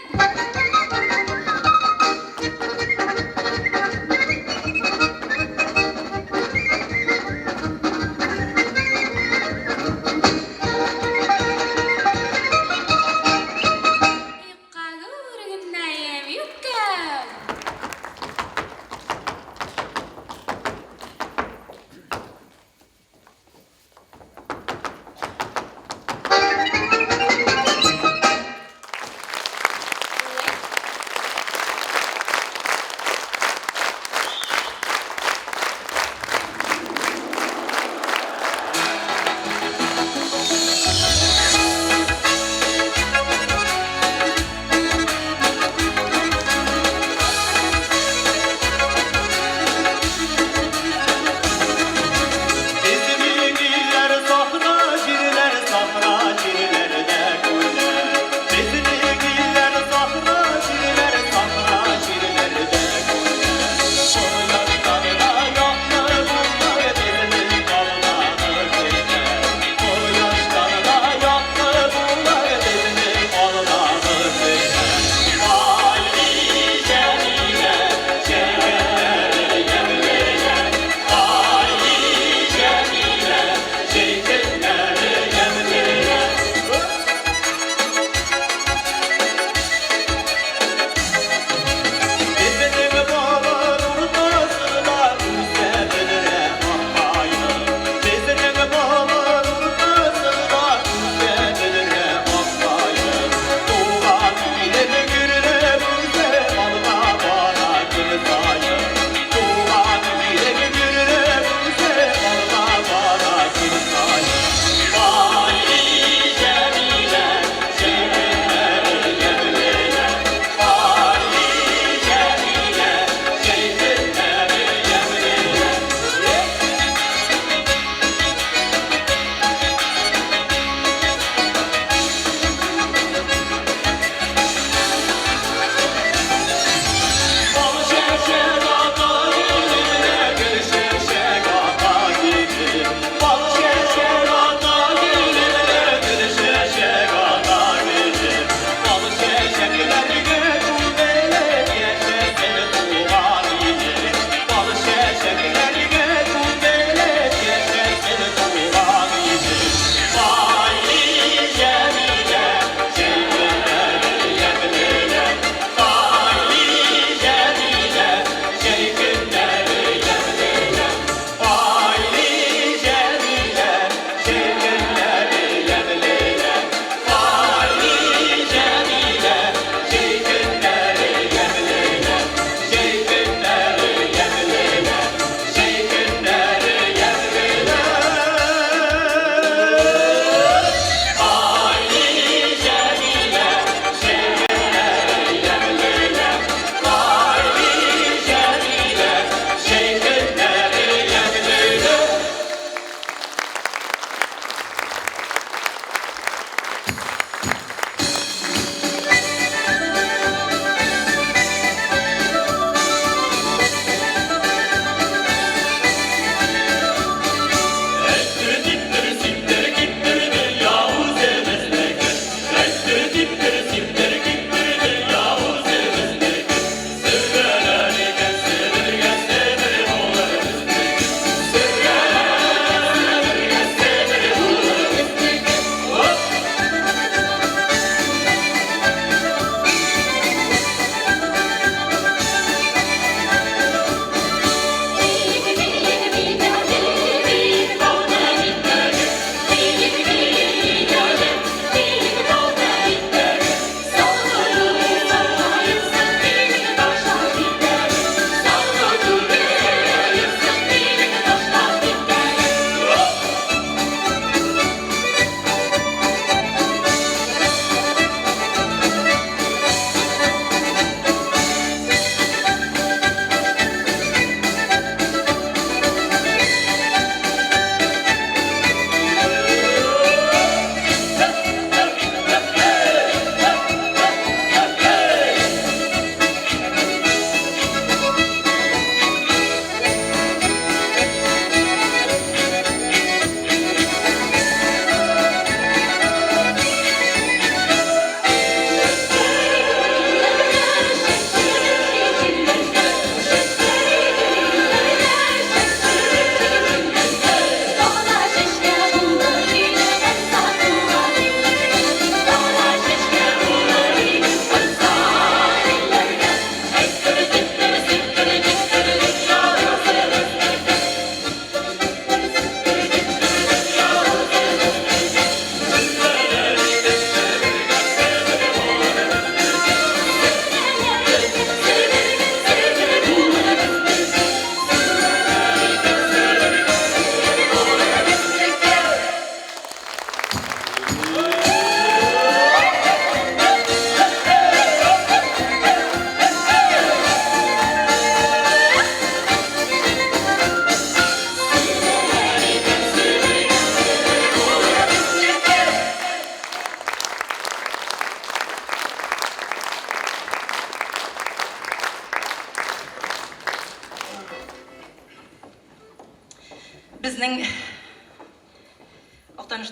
Юкка күргәннәем, юкка.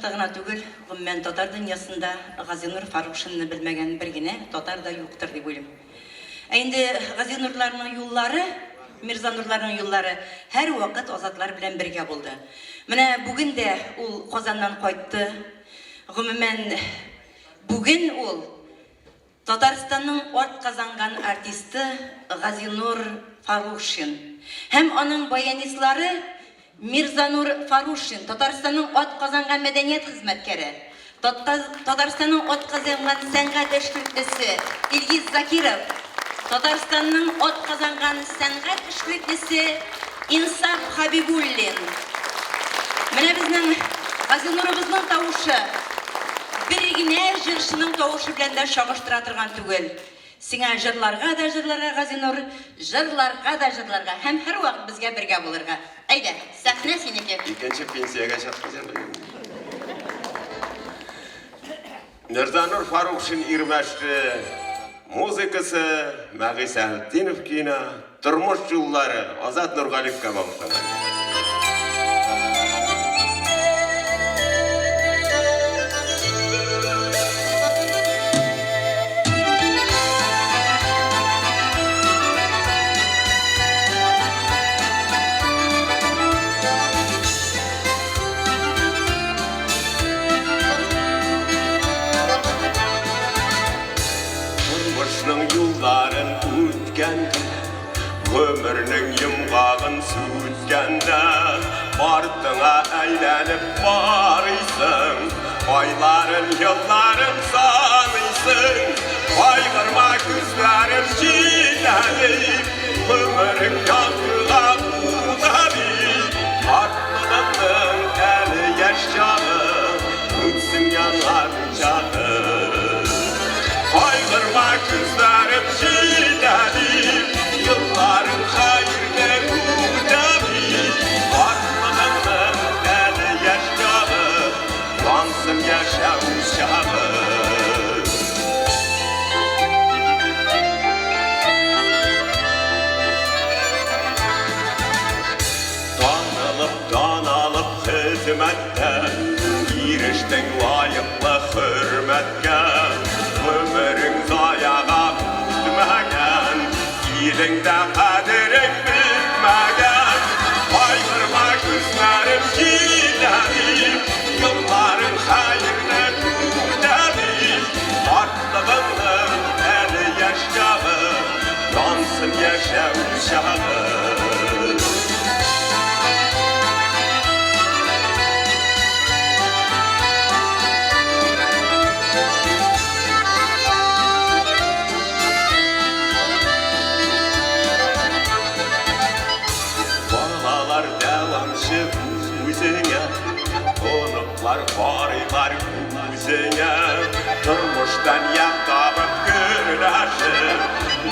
Актанышта гына түгел, гомумән, татар дөньясында Газинур Фарукшинны белмәгән бер генә татар да юктыр дип уйлыйм. Ә инде Газинурларның юллары, Мирзанурларның юллары һәрвакыт Азатлар белән бергә булды. Менә бүген дә ул Казаннан кайтты. Гомумән, бүген ул Татарстанның атказанган артисты Газинур Фарушин һәм аның баянистлары Мирзанур Фарушин, Татарстанның атказанган мәдәният хезмәткәре, Татарстанның атказанган сәнгать эшлеклесе Илгиз Закиров, Татарстанның атказанган сәнгать эшлеклесе Инсаф Хәбибуллин. Менә безнең Газинурыбызның тавышы бер генә җырчының тавышы белән дә чагыштыра торган түгел. Сиңа җырларга да җырларга, Газинур, җырларга да җырларга һәм һәрвакыт безгә бергә булырга. Әйдә, сәхнә синеке. Икенче пенсиягә чаклы җырлыйм. Мирзанур Фарукшин Ирмәшле музыкасы Мәгый Сәхетдинов көенә Тормыш юллары Азат Нургалиевка багышланган. Тормышның юлларын үткәндә, Гомернең йомгагын сүткәндә, Артыңа әйләнеп карыйсың, Айларын, елларын саныйсың. Кайгырма, күзләрем җитә дип, Гомерең яктыга уза бит. Картлыгыңның әле яшь чагы, Үтсен яңар чагы. Кайгырма, көзләрем җитә дип, Елларың хәерле үтә бит. Картлыгыңның әле яшь чагы, Янсын яшәү чагы. Танылып, дан алып хезмәттә, Ирештең лаеклы хөрмәткә. Гомерең заяга үтмәгән, Илеңдә кадерең бетмәгән. Кайгырма, көзләрем җитә дип, Елларың хәерле үтә бит. Картлыгыңның әле яшь чагы, Янсын яшәү чагы. Балалар дәвамчы үзеңә, Оныклар карыйлар күзеңә. Тормыштан ямь табып көнләшеп,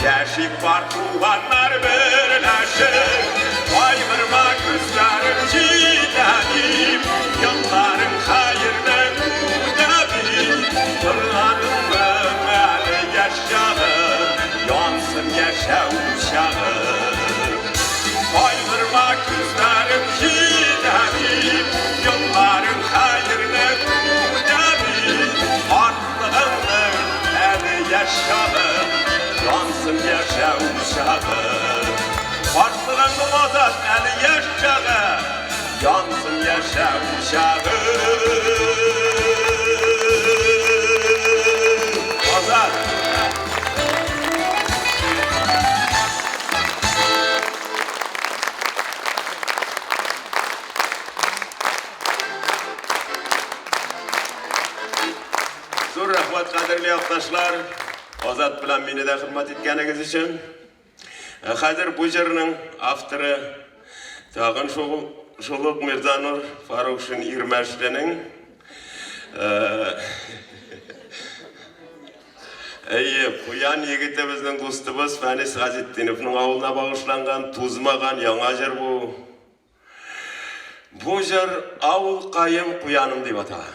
Яшик бар туганнар берләшеп. Кайгырма, көзләрем җитә дип, Елларың хәерле үтә бит. Торганыңның әле яшь чагы, Янсын яшәү чагы. Кайгырма, көзләрем җитә дип, Елларың хәерле үтә бит. Картлыгыңның әле яшь чагы, Янсын яшәү чагы. Картлыгыңның Азат әле яшь чагы, Янсын яшәү чагы. Азат! Зур рәхмәт, кадерле якташлар, Азат белән мине дә хөрмәт иткәнегез өчен. Ә хәзер бу җырның авторы тагын шул шул ук Мирзанур Фарукшин Ирмәшленең Әйе, куян егетебезнең дустыбыз Фәнис Газетдиновның авылына багышланган тузмаган яңа җыр бу. Бу җыр Авылкаем куяным дип атала.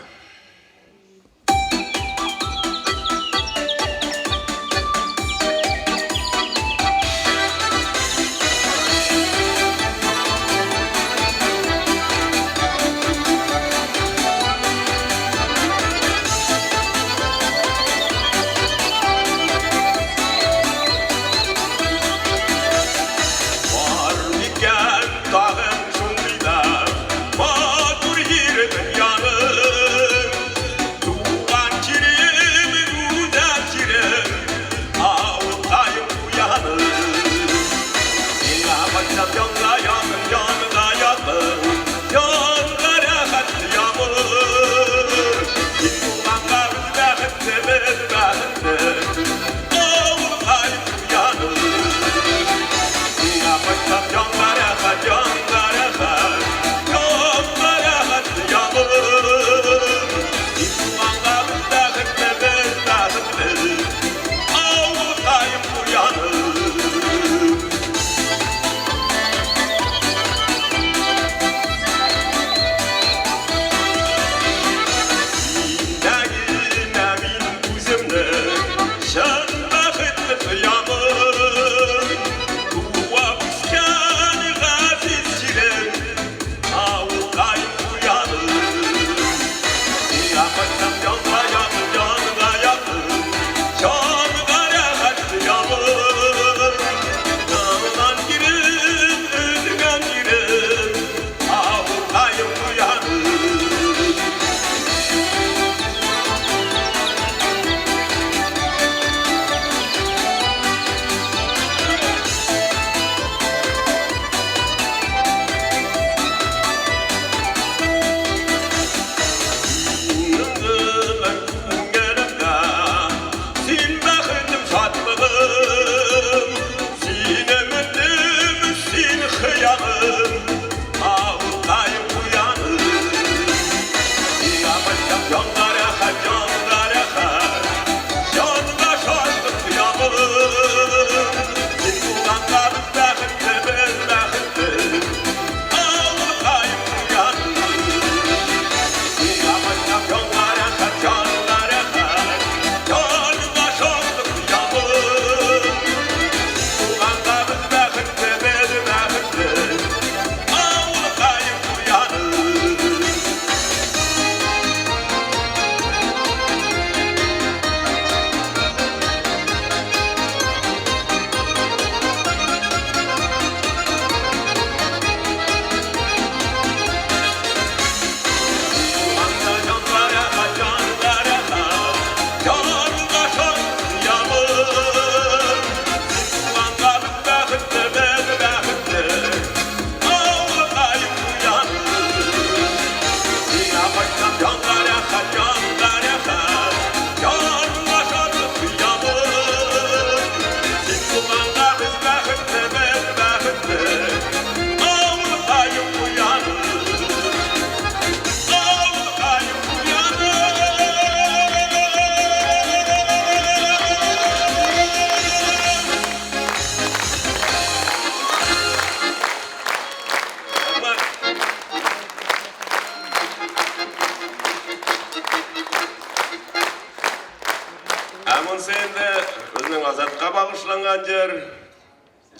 Ә монысы инде безнең Азатка багышланган җыр.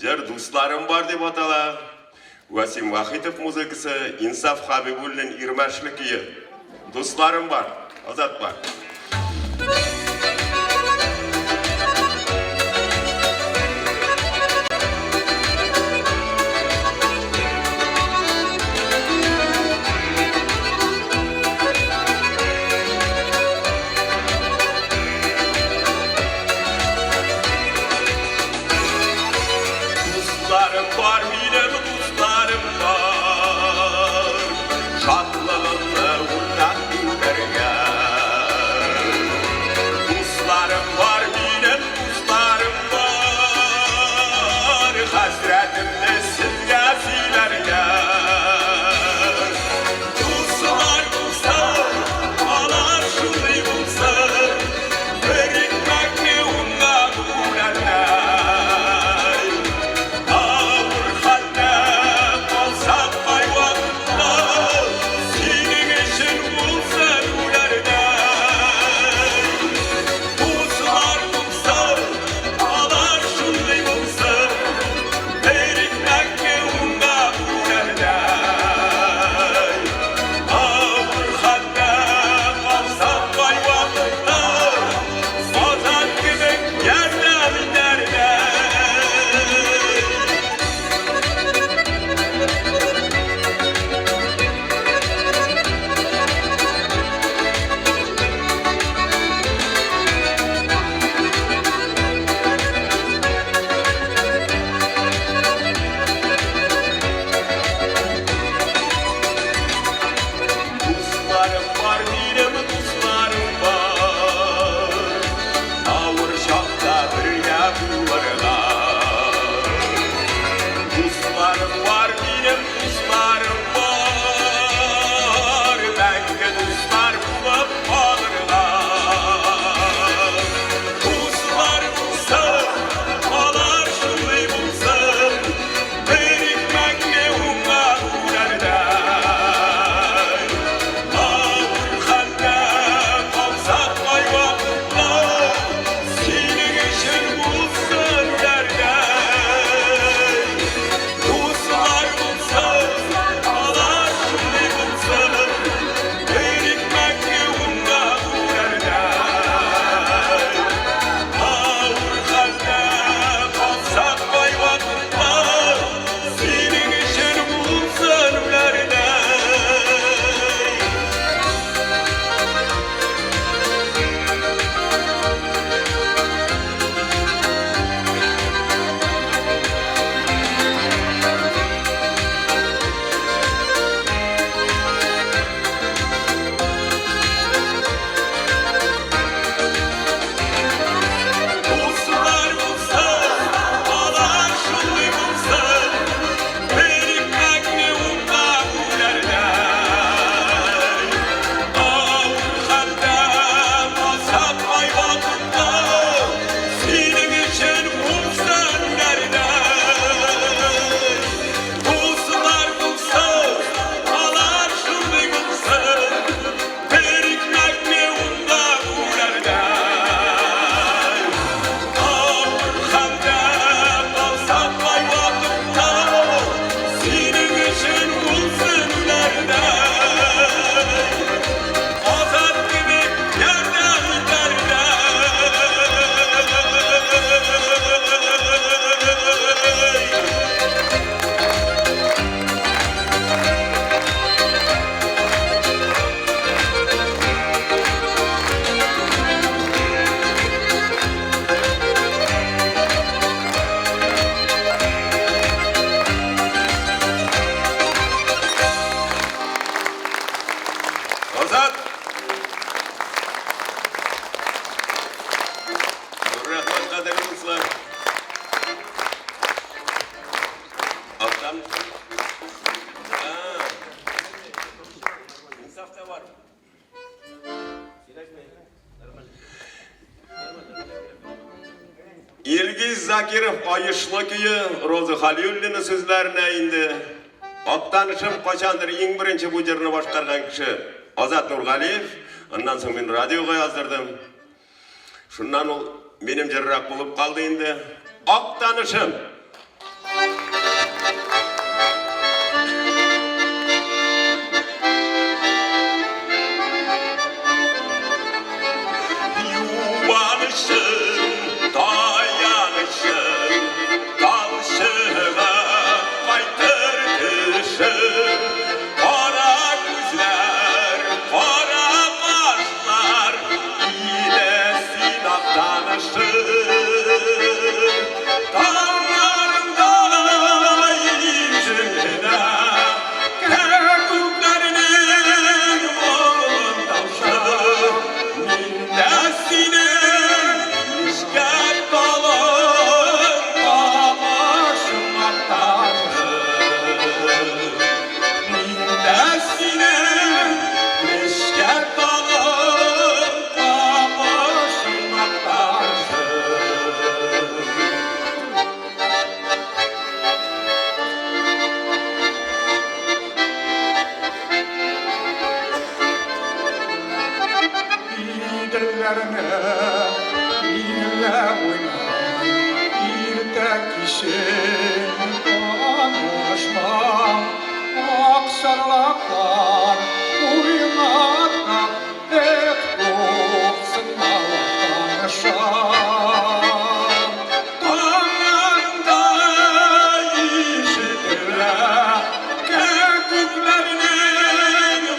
Җыр Дусларым бар дип атала. Вәсим Вахитов музыкасы, Инсаф Хабибуллин Ирмәшле көе. Дусларым бар, Азат бар. Дусларым бар минем, дусларым бар. Шатлыгымны уртак күтәргән. Дусларым бар минем, дусларым бар. Хәсрәтемне сезгә сөйләргә. Дуслар булса, алар шундый булсын. Бер икмәкне унга бүләрләр. Авыр хәлдә калсак кайвакытта, синең өчен булсын үләрдәй. Дуслар булса, алар шундый булсын. Бер икмәкне унга бүләрдәй. Авыр хәлдә калсак кайвакытта, Азат кебек ярдәм итәрдәй. Дусларым бар минем, дусларым бар. Авыр чакта бергә булырга. Дусларым бар минем, дусларым бар. Мәңге дуслар булып калырга. Дуслар булса, алар шундый булсын. Бер икмәкне унга бүләрдәй. Авыр хәлдә калсак кайвакытта, синең өчен булсын үләрдәй. Дуслар булса, алар шундый булсын. Бер икмәкне унга бүләрдәй. Авыр хәлдә калсак кайвакытта, синең өчен булсын үләрдәй. Дуслар булса, алар шундый булсын. Бер икмәкне унга бүләрдәй. Авыр хәлдә калсак кайвакытта, синең өчен булсын үләрдәй. Дуслар булса, алар шундый булсын. Бер икмәкне унга бүләрдәй. Авыр хәлдә калсак кайвакытта, синең өчен булсын үләрдәй. Азат кебек ярдәм итәрдәй. Азат! Рәхмәт, кадерле дуслар. Актан. Инсаф та бар. Илгиз Закиров Аешлы көе Роза Халиуллина сүзләренә инде. Актанышым кайчандыр иң беренче бу җырны башкарган кеше Азат Нургалиев. Аннан соң мин радиога яздырдым. Шуннан ул минем җыррак булып калды инде. Ак танышым! Юанышым, таянышым, талчыга кайтыр төшем. Кара күзләр, кара кашлар, илә син актанышым. Таңнарыңда ишетелә, кәкүкләрнең моңын тавышы. Мин дә синең нечкә талың камышың актанышым. Мин дә синең нечкә талың камышың актанышым. Иделләрне миңлә уйнай, Иртә кичен танышмам, Акчарлаклар уйната, Эх, юксынма танышам. Таңнарында ишетелә кәкүкләрнең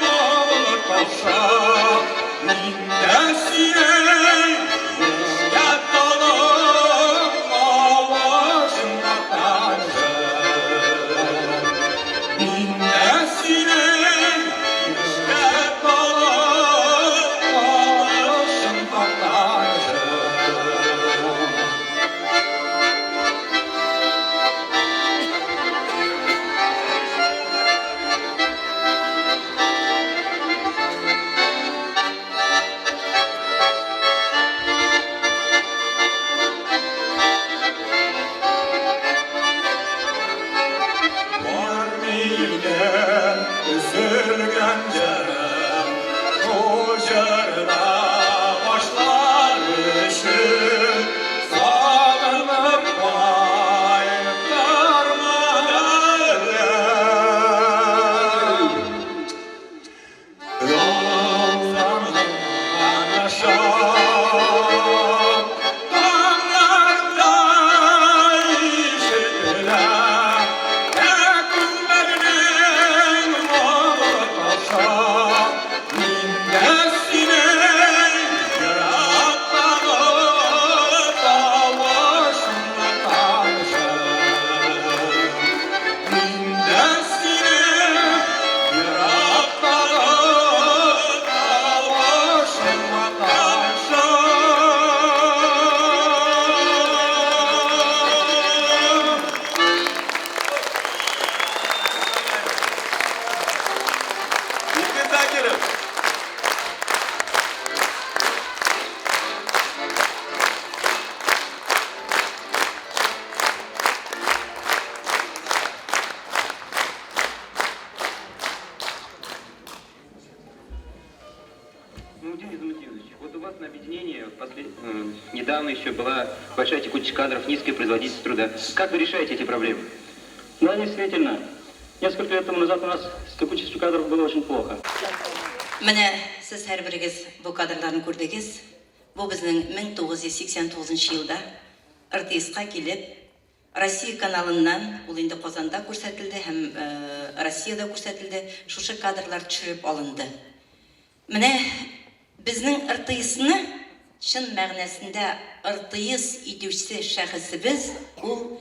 моңлы тавышы. Мин дә синең нечкә талың авазыңа танышым. Мин дә синең нечкә талың авазыңа танышым. Бар минем өзелгән җырым, Шул җырда башлар өчен Сагынып кайтырмын әле. Юлларның танышым, Таңнарда ишетелә кәкүкләрнең моңлы тавышы. Мин дә синең ерактагы тавышыңа танышым. Мин дә синең ерактагы тавышыңа танышым. Илгиз Закиров. Нурудин Низамутдинович, вот у вас на объединении недавно еще была большая текучесть кадров, низкая производительность труда. Как вы решаете эти проблемы? Да, действительно. Несколько лет тому назад у нас с текучестью кадров было очень плохо. Менә сез һәрберегез бу кадрларны күрдегез. Бу безнең 1989 елда РТСка килеп, Россия каналыннан, ул инде Казанда күрсәтелде һәм Россиядә күрсәтелде, шушы кадрлар төшереп алынды. Менә безнең РТСны чын мәгънәсендә РТС итүче шәхесебез ул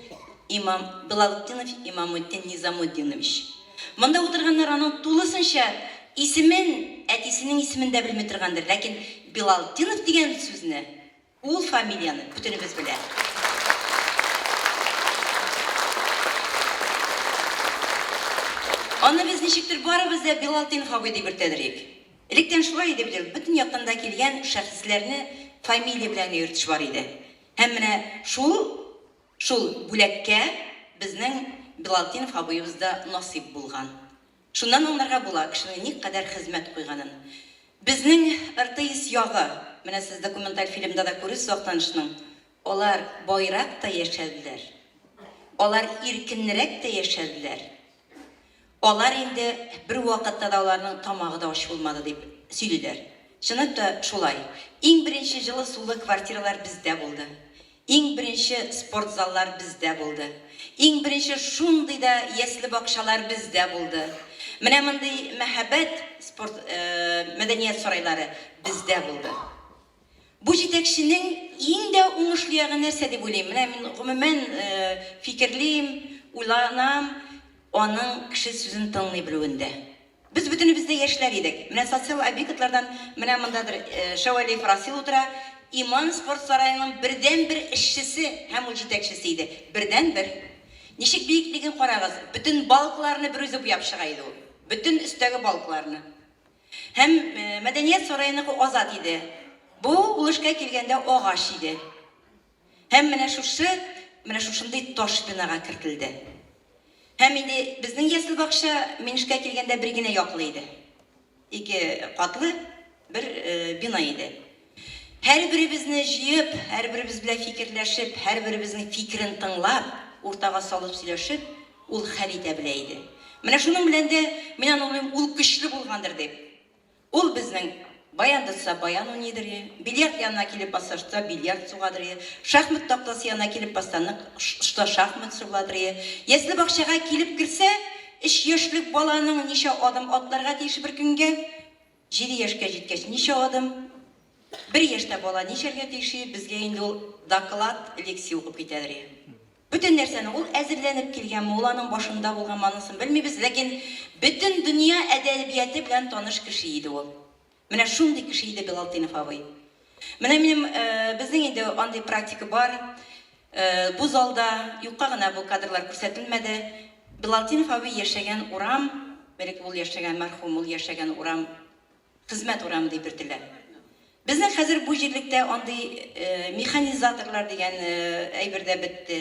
Имам Билалтдинов Имамутдин Низамутдинович. Монда утырганнар аның тулысынча исемен, әтисенең исемен дә белми торгандыр, ләкин Билалтдинов дигән сүзне Ул фамилияне бөтенебез белә. Аны без ничектер барыбыз да Билалтдинов абый дип йөртәдер идек. Электән шулай иде бит ул, бөтен яктан да килгән шәхесләрне фамилия белән йөртеш бар иде. Һәм менә шул, шул бүләккә безнең Билалтдинов абыебыз да насыйп булган. Шуннан аңларга була, кешенең никадәр хезмәт куйганын. Безнең РТС ягы. менә сез документаль фильмда да күрерсез Актанышның, алар баерак та яшәделәр, алар иркенрәк тә яшәделәр. Алар инде бервакытта да аларның тамагы да ач булмады дип сөйлиләр. Чынлап та шулай. Иң беренче җылы сулы квартиралар бездә булды. Иң беренче спорт заллар бездә булды. Иң беренче шундый да ясле бакчалар бездә булды. Менә мондый мәһабәт спорт, мәдәният сарайлары бездә булды. Бу җитәкченең иң дә уңышлы ягы нәрсә дип уйлыйм? Менә мин гомумән фикерлим, уйланам, аның кеше сүзен тыңлый белүендә. Без бөтенебез дә яшьләр идек. Менә социаль объектлардан менә мондадыр Шәвәлиев Расил утыра, Иман спорт сараеның бердәнбер эшчесе һәм ул җитәкчесе иде. Бердәнбер. Ничек биеклеген карагыз, бөтен балкаларны берүзе буяп чыга иде ул. Бөтен өстәге балкаларны. Һәм Мәдәният сараеныкы азат иде. Бу ул эшкә килгәндә агач иде. Һәм менә шушы, менә шушындый таш бинага кертелде. Һәм инде безнең ясле бакча мин эшкә килгәндә бер генә яклы иде. Ике катлы бер бина иде. Һәрберебезне җыеп, һәрберебез белән фикерләшеп, һәрберебезнең фикерен тыңлап, уртага салып сөйләшеп, ул хәл итә белә иде. Менә шуның белән дә мин аны уйлыйм, ул көчле булгандыр дип. Ул безнең баян тотса, баян уйныйдыр и, бильярд янына килеп басса, шта бильярд сугадыр и, шахмат тактасы янына килеп басса, нык шта шахмат сугадыр и. Ясле бакчага килеп керсә, өч яшьлек баланың ничә адым атларга тиеш бер көнгә? Җиде яшькә җиткәч ничә адым? Бер яшьтә бала ничәргә тиеш и, безгә инде ул доклад, лекция укып китәдер и. Бөтен нәрсәне ул әзерләнеп килгәнме, ул аның башында булганмы, анысын белмибез, ләкин бөтен дөнья әдәбияте белән таныш кеше иде ул. Менә шундый кеше иде Билалтдинов абый. Менә минем, безнең инде андый практика бар. Бу залда юкка гына бу кадрлар күрсәтелмәде. Билалтдинов абый яшәгән урам, элек ул яшәгән, мәрхүм, ул яшәгән урам Хезмәт урамы дип йөртелә. Безнең хәзер бу җирлектә андый механизаторлар дигән әйбер дә бетте.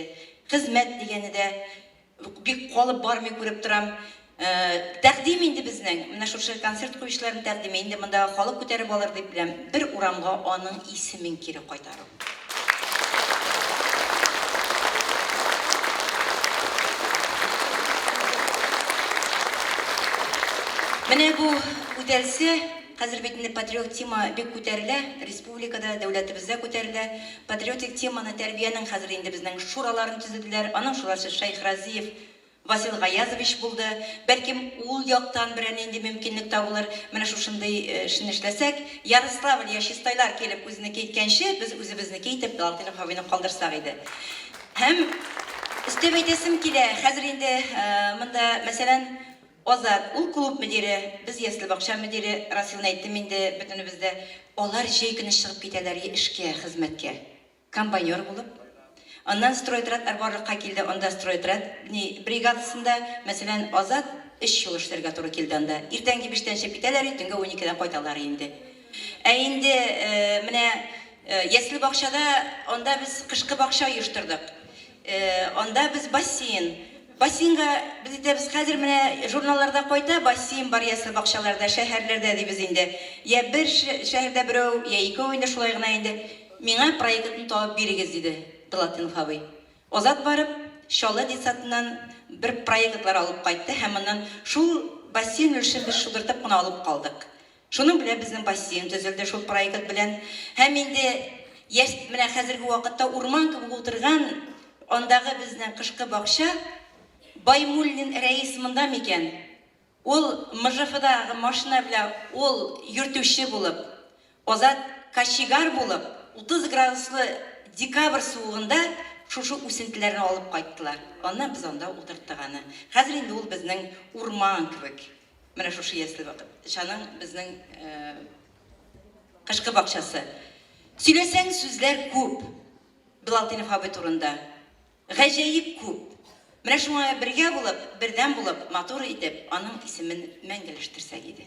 Хезмәт дигәне дә бик калып бармый күреп торам. Тәкъдим инде безнең, менә шушы концерт куючыларның тәкъдиме, инде мондагы халык күтәреп алыр дип беләм, бер урамга аның исемен кире кайтару. Менә бу үтәлсә, хәзер бит инде патриот тема бик күтәрелә, республикада, дәүләтебездә күтәрелә. Патриотик теманы тәрбиянең хәзер инде безнең шураларын төзеделәр. Аның шурасы Шәйхразиев Васил Гаязович булды. Бәлкем, ул яктан берәр нинди мөмкинлек табылыр. Менә шушындый эшне эшләсәк, Ярославль я Чистайлар килеп үзенеке иткәнче, без үзебезнеке итеп Галатыйнов абыйны калдырсак иде. Һәм өстәп әйтәсем килә, хәзер инде монда, мәсәлән, Азат, ул клуб мөдире, без ясле бакча мөдире, Расилны әйттем инде, бөтенебез дә. Алар җәй көне чыгып китәләр эшкә, хезмәткә. Комбайнер булып. Аннан стройотрядлар барлыкка килде, анда стройотряд ни бригадасында, мәсәлән, Азат өч ел эшләргә туры килде анда. Иртәнге биштән чыгып китәләр и, төнге уникедә кайталар инде. Ә инде менә ясле бакчада анда без кышкы бакча оештырдык. Анда без бассейн. Бассейнга без әйтәбез, хәзер менә журналларда кайта, бассейн бар ясле бакчаларда, шәһәрләрдә дибез инде. Я бер шәһәрдә берәү, я икәү инде шулай гына инде. Миңа проектны табып бирегез, диде Билалтдинов абый. Азат барып, Чаллы детсадыннан бер проектлар алып кайтты һәм моннан шул бассейн өлешен без шудыртып кына алып калдык. Шуның белән безнең бассейн төзелде шул проект белән. Һәм инде яшь, менә хәзерге вакытта урман кебек утырган андагы безнең кышкы бакча, Баймуллин Рәис монда микән? Ул МЖФдагы машина белән ул йөртүче булып, Азат кочегар булып, 30 градуслы декабрь суыгында шушы үсентеләрне алып кайттылар. Аннан без анда утырттык аны. Хәзер инде ул безнең урман кебек. Менә шушы ясле бакчаның безнең кышкы бакчасы. Сөйләсәң, сүзләр күп Билалтдинов абый турында. Гаҗәеп күп. Менә шуңа бергә булып, бердәм булып, матур итеп аның исемен мәңгеләштерсәк иде.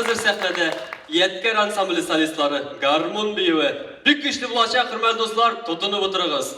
хәзер сәхнәдә Ядкәр ансамбле солистлары, гармун биюе. Бик көчле булачак, хөрмәтле дуслар, тотынып утырыгыз.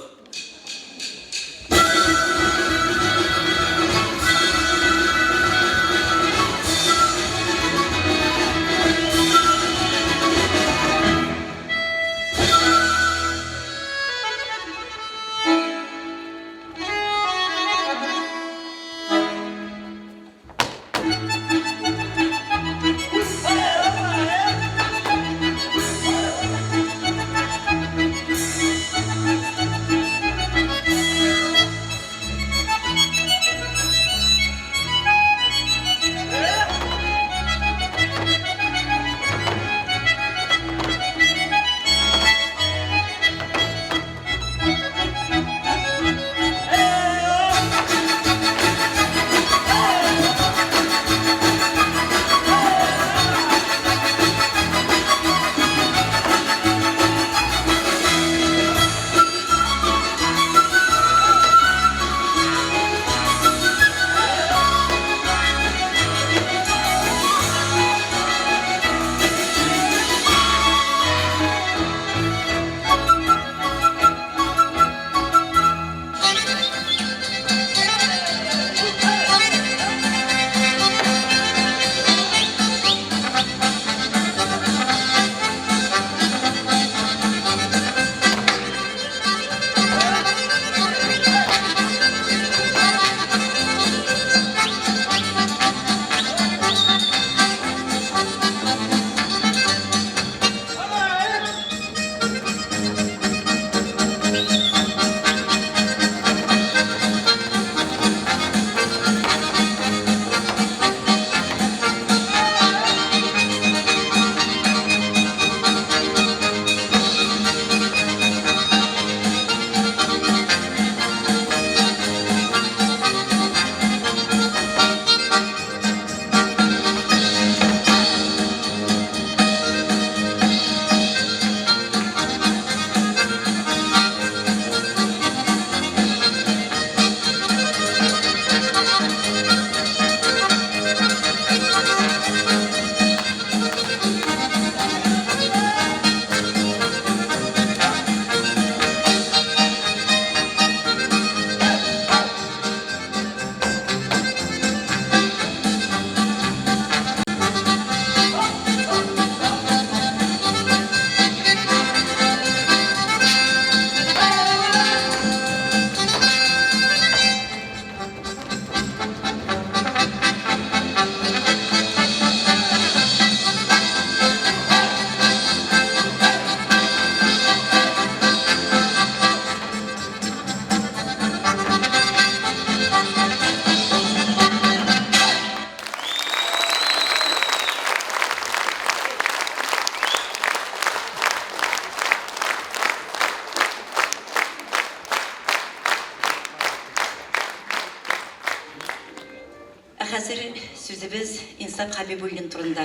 Ә хәзер сүзебез Инсаф Хәбибуллин турында.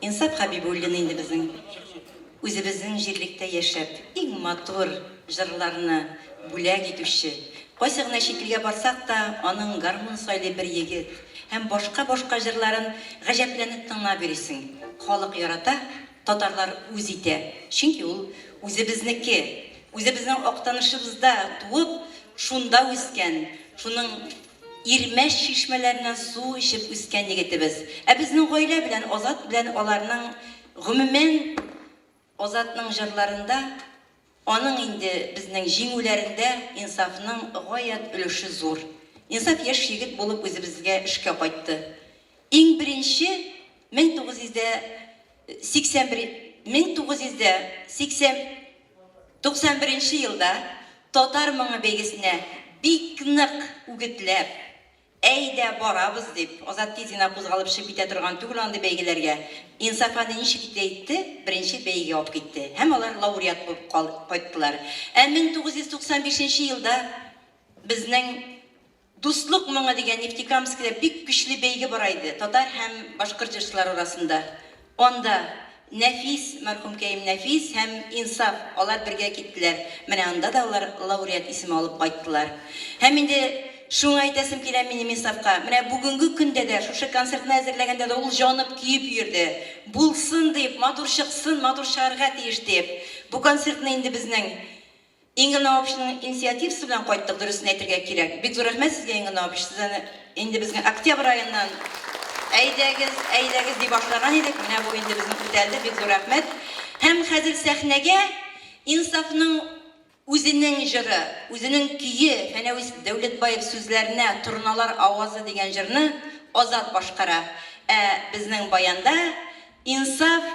Инсаф Хәбибуллин инде безнең үзебезнең җирлектә яшәп, иң матур җырларны бүләк итүче. Кайсы гына чит илгә барсак та, аның Гармун сайлый бер егет һәм башка-башка җырларын гаҗәпләнеп тыңлап йөрисең. Халык ярата, татарлар үз итә. Чөнки ул үзебезнеке. Үзебезнең Актанышыбызда туып, шунда үскән, шуның Ирмәш чишмәләреннән су эчеп үскән егетебез. Ә безнең гаилә белән Азат белән аларның, гомумән, Азатның җырларында, аның инде безнең җиңүләрендә Инсафның гаять өлеше зур. Инсаф яшь егет булып үзебезгә эшкә кайтты. Иң беренче 1981 1980 91 нче елда Татар моңы бәйгесенә бик нык үгетләп, әйдә, барабыз дип, Азат тиз генә кузгалып чыгып китә торган түгел андый бәйгеләргә, Инсаф аны ничек итә итте, беренче бәйгегә алып китте һәм алар лауреат булып кайттылар. Ә 1995 нче елда безнең Дуслык моңы дигән Нефтекамскида бик көчле бәйге бара иде, татар һәм башкорт җырчылары арасында. Анда Нәфис, мәрхүмкәем Нәфис һәм Инсаф, алар бергә киттеләр. Менә анда да алар лауреат исеме алып кайттылар. Һәм инде. Шуңа әйтәсем килә минем Инсафка, менә бүгенге көндә дә, шушы концертны әзерләгәндә дә ул җанып көеп йөрде. Булсын дип, матур чыксын, матур чыгарга тиеш дип. Бу концертны инде безнең Ингел Навапычның инициативасы белән кайттык, дөресен әйтергә кирәк. Бик зур рәхмәт сезгә, Ингел Навапыч, сез аны инде безнең октябрь аеннан әйдәгез, әйдәгез ди башлаган идек, менә бу инде безнең үтәлде, бик зур рәхмәт. Һәм хәзер сәхнәгә Инсафның Үзенең җыры, үзенең көе, Фәнәвис Дәүләтбаев сүзләренә Торналар авазы дигән җырны Азат башкара. Ә безнең баянда Инсаф,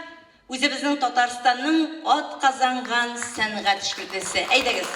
үзебезнең Татарстанның атказанган сәнгать эшлеклесе. Әйдәгез!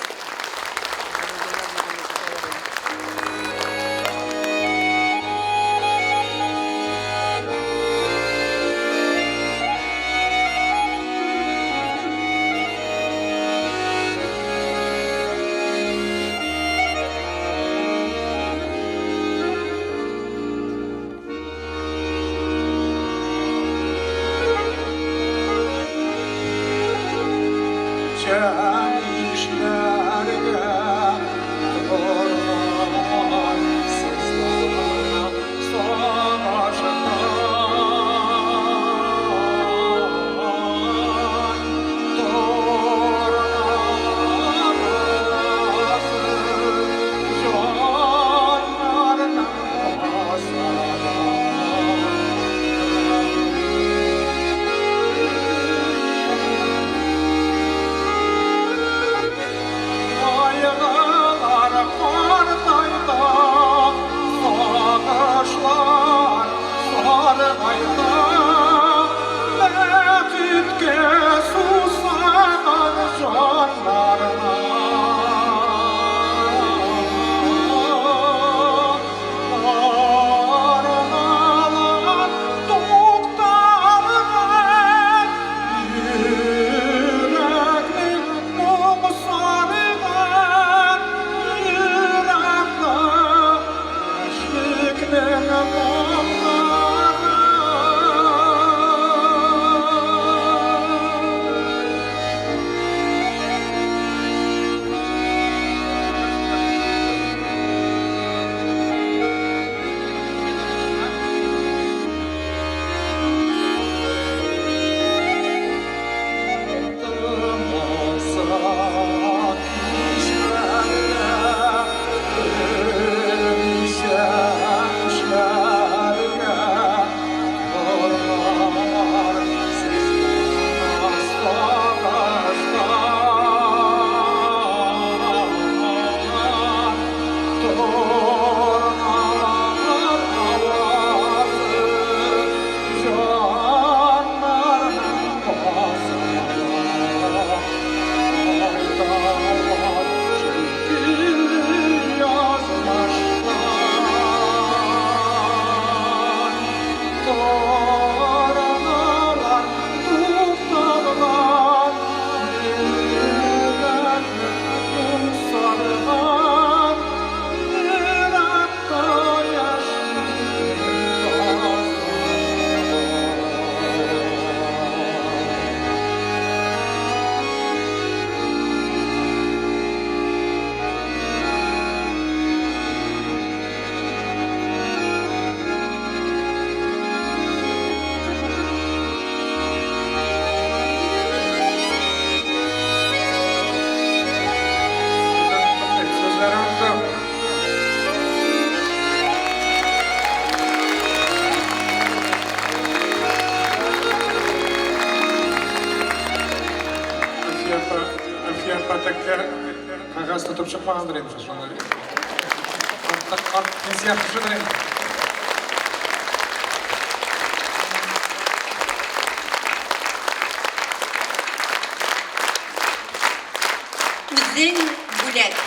Үзең бүләк.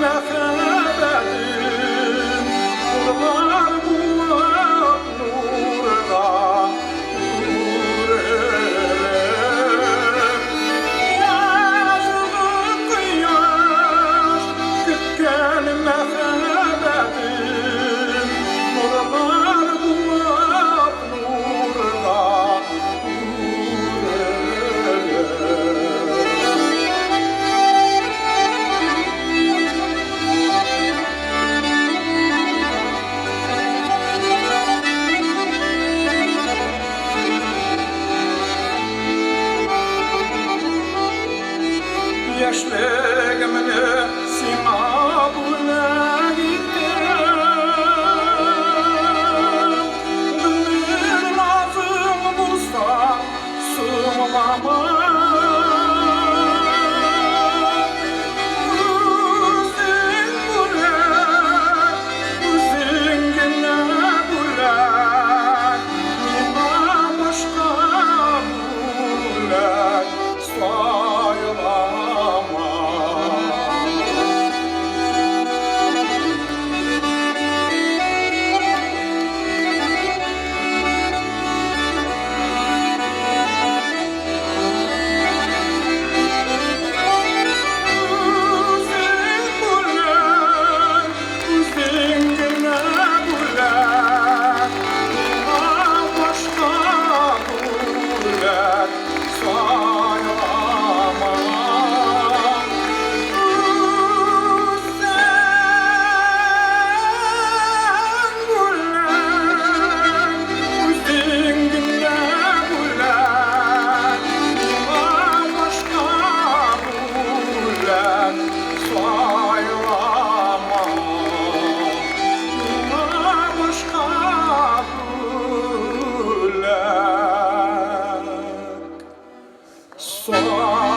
мәхәббәтем Нурлар булып нурга үрелеп. Язгы кояш көткән мәхәббәтем Нурлар булып нурга үрелеп. Яшьлегемне сиңа бүләк иттем. Гомер назың булса, соңлама. Үзең бүләк, үзең генә бүләк, миңа башка бүләк сайлама. Үзең бүләк, үзең генә бүләк, миңа башка бүләк сайлама. Үзең бүләк, үзең генә бүләк, миңа башка бүләк сайлама. Миңа башка бүләк сайлама.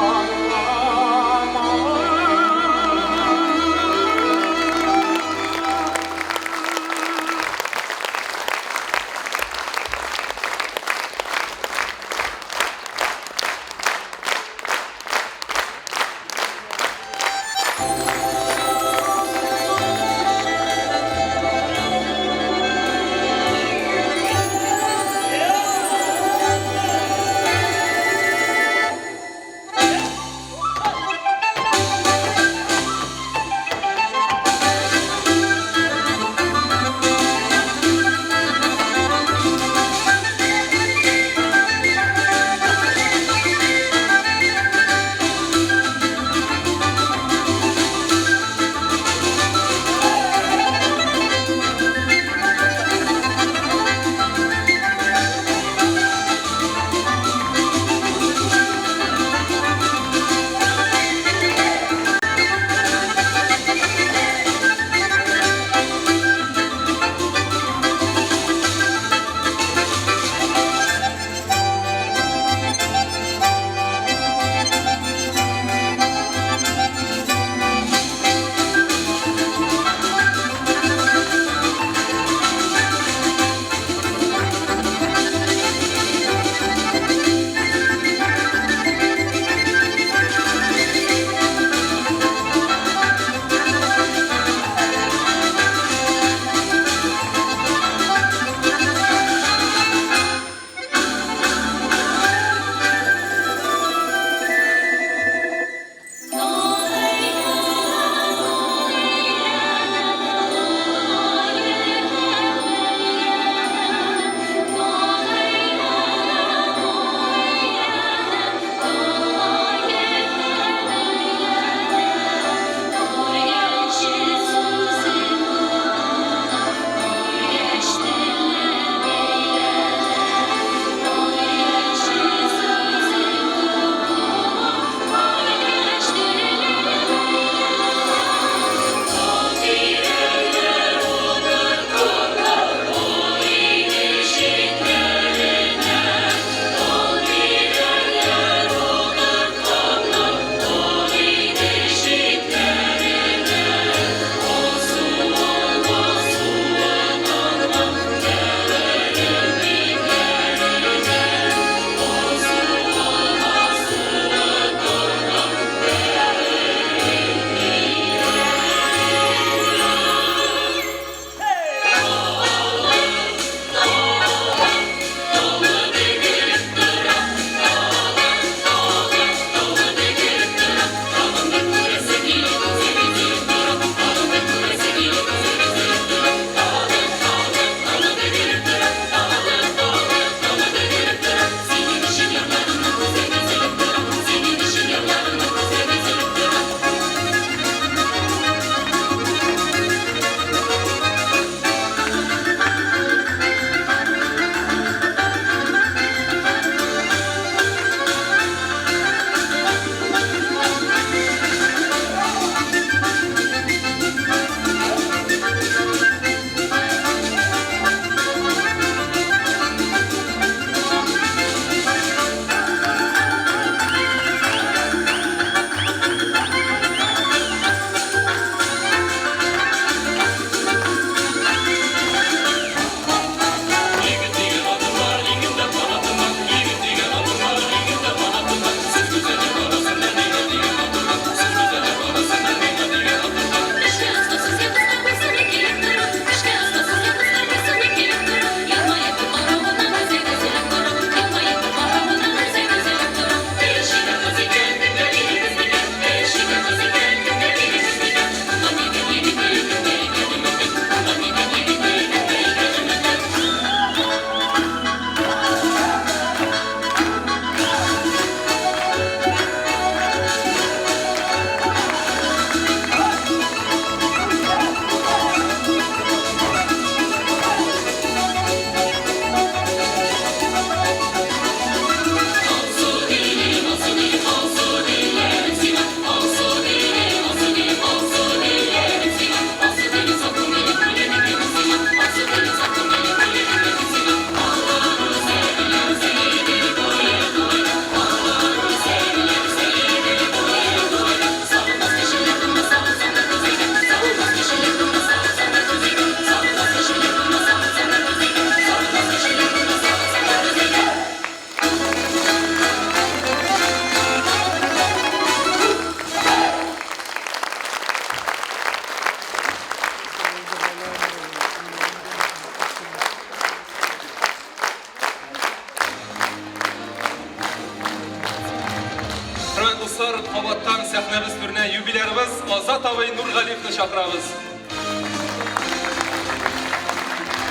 якташыбыз Азат абый Нургалиевны чакырабыз.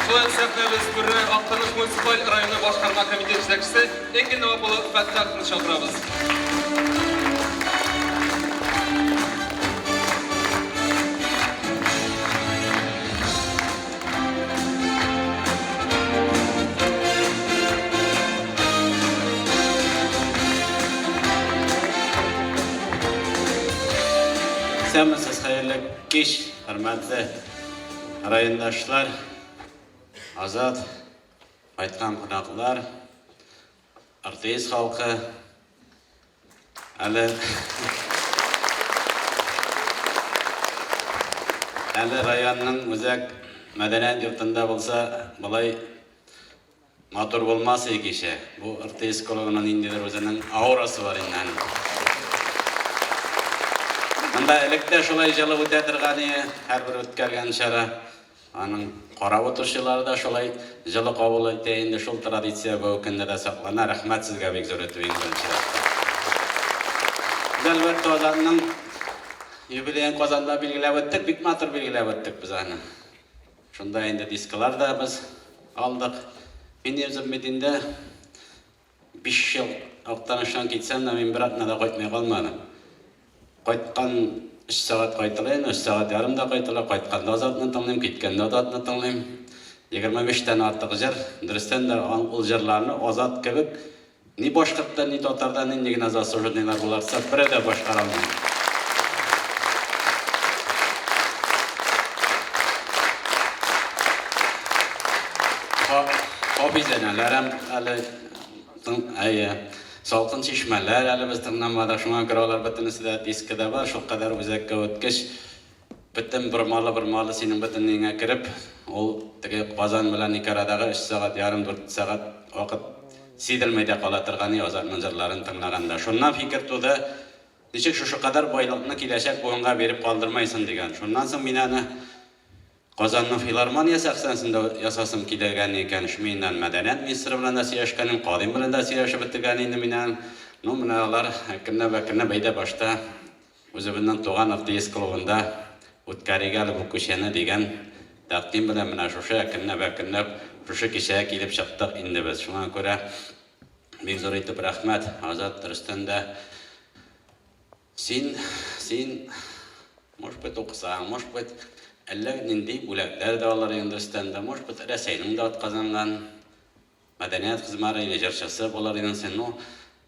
Шулай ук сәхнәбез түренә Актаныш муниципаль районы башкарма комитет җитәкчесе Энгель Навап улы Фәттаховны чакырабыз. Исәнмесез, хәерле кич, хөрмәтле райондашлар, Азат, кайткан кунаклар, артист халкы. Әле Әле районның үзәк мәдәният йортында булса, болай матур булмас иде кичә. Бу РТС клубының ниндидер үзенең аурасы бар инде аның. Монда элек тә шулай җылы үтә торган иде, һәрбер үткәргән чара. Аның карап утыручылары да шулай җылы кабул итә инде, шул традиция бүгенге көндә дә саклана. Рәхмәт сезгә бик зур итеп иң беренче чиратта. Без, әлбәттә, Азатның юбилеен Казанда билгеләп үттек, бик матур билгеләп үттек без аны. Шунда инде дисклар да без алдык. Мин үзем бит инде Биш ел Актаныштан китсәм дә, мин бер атна да кайтмый калмадым. Кайткан өч сәгать кайтыла инде, өч сәгать ярым да кайтыла. Кайтканда Азатны тыңлыйм, киткәндә Азатны тыңлыйм. 25 тән артык җыр. Дөрестән дә, ул җырларны Азат кебек ни башкорттан, ни татардан нинди генә заслуженныйлар буларса, берәү дә башкара алмый. Хафизәнәләр әле әйе, салкын чишмәләр әле без тыңламадык, шуңа күрә алар бөтенесе дә дискыда бар, шулкадәр үзәккә үткеч, бөтен бормалы-бормалы синең бөтен ниңә кереп, ул теге Казан белән ике арадагы өч сәгать ярым, дүрт сәгать вакыт сизелми дә кала торган и Азатның җырларын тыңлаганда. Шуннан фикер туды, ничек шушы кадәр байлыкны киләчәк буынга биреп калдырмайсың дигән. Шуннан соң мин аны Казанның филармония сәхнәсендә ясасым килгән икән. Шминнән мәдәният министры белән дә сөйләшкәнем, Кадыйм белән дә сөйләшеп бетергән инде мин аның. Ну, менә алар әкренләп-әкренләп әйдә башта үзебезнең туган РТС клубында үткәрик әле бу күчәне дигән тәкъдим белән менә шушы әкренләп-әкренләп шушы кичәгә килеп чыктык инде без. Шуңа күрә бик зур итеп рәхмәт, Азат, дөрестән дә Син, син, может быть, укысаң, может быть, әллә нинди бүләкләр дә алыр идең, дөрестән дә, может быть, Рәсәйнең дә атказанган мәдәният хезмәре или җырчысы булыр идең син. Ну,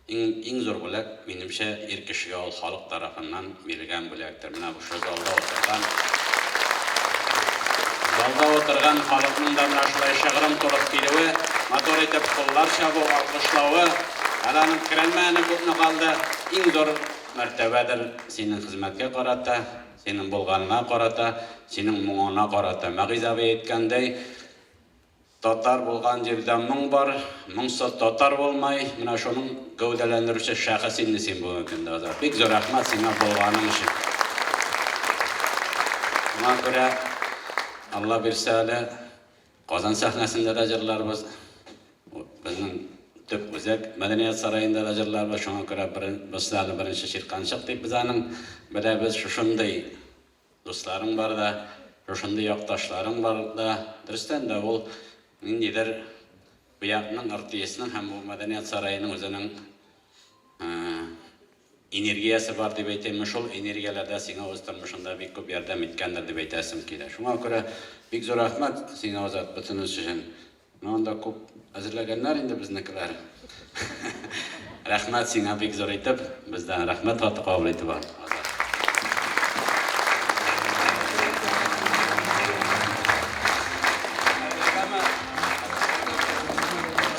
иң, иң зур бүләк, минемчә, ир кешегә ул халык тарафыннан бирелгән бүләктер. Менә шушы залда утырган, залда утырган халыкның да менә шулай шыгрым тулып килүе, матур итеп куллар чабу, алкышлавы, әле аның керәлмәгәне күпме калды, иң зур мәртәбәдер синең хезмәткә карата, синең булганыңа карата, синең моңыңа карата. Мәгыйз абый әйткәндәй, Татар булган җирдә моң бар, моңсыз татар булмай. Менә шуның гәүдәләндерүче шәхес инде син бүгенге көндә, Азат. Бик зур рәхмәт сиңа булганың өчен. Шуңа күрә, Алла бирсә әле, Казан сәхнәсендә дә җырларбыз. Безнең төп үзәк мәдәният сараенда да җырларбыз. Шуңа күрә без әле беренче чирканчык дип без аның беләбез. Шушындый Дусларың бар да, шушындый якташларың бар да, дөрестән дә, ул ниндидер бу якның РТСның һәм бу мәдәният сараеның үзенең энергиясе бар дип әйтәйме, шул энергияләр дә сиңа үз тормышыңда бик күп ярдәм иткәндер дип әйтәсем килә. Шуңа күрә бик зур рәхмәт сиңа, Азат, бөтенесе өчен. Менә анда күп әзерләгәннәр инде безнекеләр. Рәхмәт сиңа бик зур итеп, бездән рәхмәт хаты кабул итеп ал, Азат.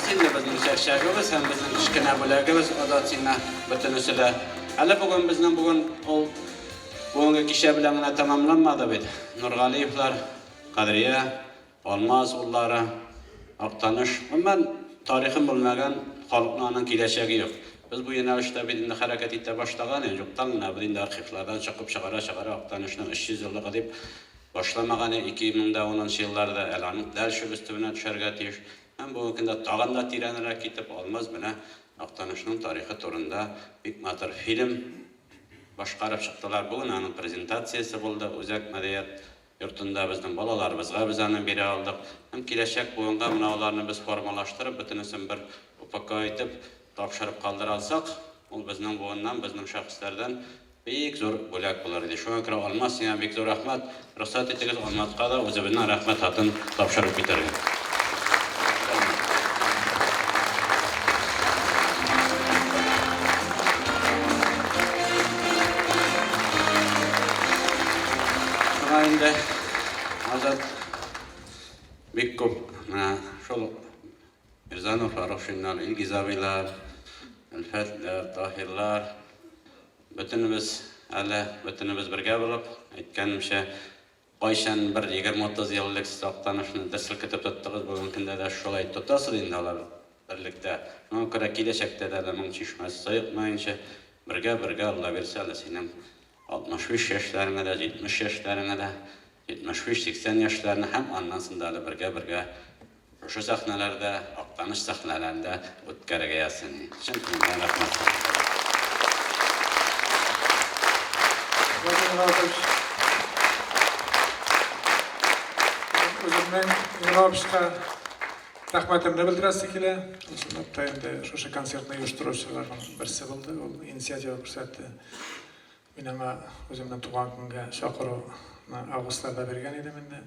Син дә безнең чәкчәгебез һәм безнең кечкенә бүләгебез, Азат, сиңа бөтенесе дә. Әле бүген безнең бүген ул бүгенге кичә белән генә тәмамланмады бит. Нургалиевлар, Кадрия, Алмаз уллары, Актаныш, гомумән, тарихын белмәгән халыкның аның киләчәге юк. Без бу юнәлештә бит инде хәрәкәт итә башлаган идек, юктан гына без инде архивлардан чокып чыгара-чыгара Актанышның 300 еллыгы дип башламаган идек 2010 нчы елларда, әле аның дальше без төбенә төшәргә тиеш. Һәм бүгенге көндә тагын да тирәнрәк китеп, Алмаз менә Актанышның тарихы турында бик матур фильм. башкарып чыктылар. Бүген аның презентациясе булды Үзәк мәдәният йортында безнең балаларыбызга без аны бирә алдык. Һәм киләчәк буынга менә аларны без формалаштырып, бөтенесен бер упаковка итеп тапшырып калдыра алсак, ул безнең буыннан, безнең шәхесләрдән бик зур бүләк булыр иде. Шуңа күрә, Алмаз, сиңа бик зур рәхмәт. Рөхсәт итегез, Алмазга да үзебезнең рәхмәт хатын тапшырып китәргә. Шуңа инде Азат бик күп менә шул Мирзанов, Фарухшиннар, Илгиз абыйлар, Әлфәтләр, Таһирлар, бөтенебез әле, бөтенебез бергә булып, әйткәнемчә, кайчан бер 20-30 ел элек сез Актанышны дер селкетеп тоттыгыз, бүгенге көндә дә шулай тотасыз инде алар берлектә. Шуңа күрә киләчәктә дә әле моң чишмәсе саекмаенча, бергә-бергә, Алла бирсә, әле синең 65 яшьләреңә дә, 70 яшьләреңә дә, 75-80 яшьләренә һәм аннан соң да әле бергә-бергә шушы сәхнәләрдә, Актаныш сәхнәләрендә үткәрергә язсын. Чын күңелдән рәхмәт. Владимир Миронович, үземнең Мироновичка рәхмәтемне белдерәсе килә. Ул чынлап та инде шушы концертны оештыручыларның берсе булды, ул инициатива күрсәтте. Мин аңа үземнең туган көнгә чакыруны августларда биргән идем инде.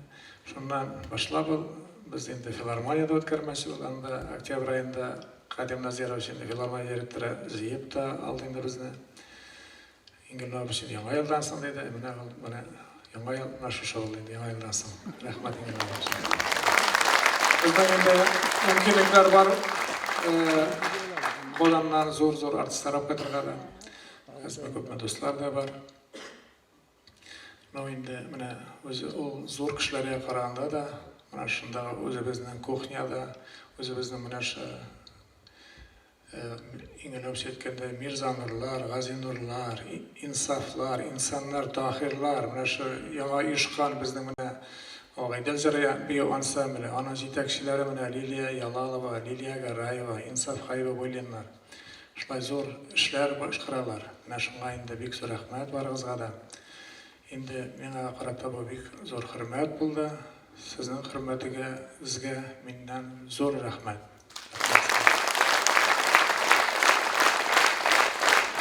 Шуннан башлап ул, без инде филармониядә үткәрмәкче булдык. Анда октябрь аенда Кадим Назирович инде филармония директоры җыеп та алды инде безне. Ингел Набич инде Яңа елдан соң диде. Менә ул, менә Яңа ел менә шушы булды инде, Яңа елдан соң. Рәхмәт, Ингел Набич. Безнең инде мөмкинлекләр бар. Казаннан зур-зур артистлар алып кайтырга да. Әзме-күпме дуслар да бар. Ну инде менә үзе ул зур кешеләргә караганда да, менә шундагы үзебезнең кухняда, үзебезнең менә шы иң элек әйткәндә Мирзанурлар, Газинурлар, Инсафлар, Инсаннар, Таһирлар, менә шы яңа оешкан безнең менә Агыйдел җыры бию ансамбле, аның җитәкчеләре менә Лилия Ялалова, Лилия Гараева, Инсаф Хәйбуллиннар. Шулай зур эшләр башкаралар. Менә шуңа инде бик зур рәхмәт барыгызга да. Инде миңа карата бу бик зур хөрмәт булды. Сезнең хөрмәтегезгә миннән зур рәхмәт.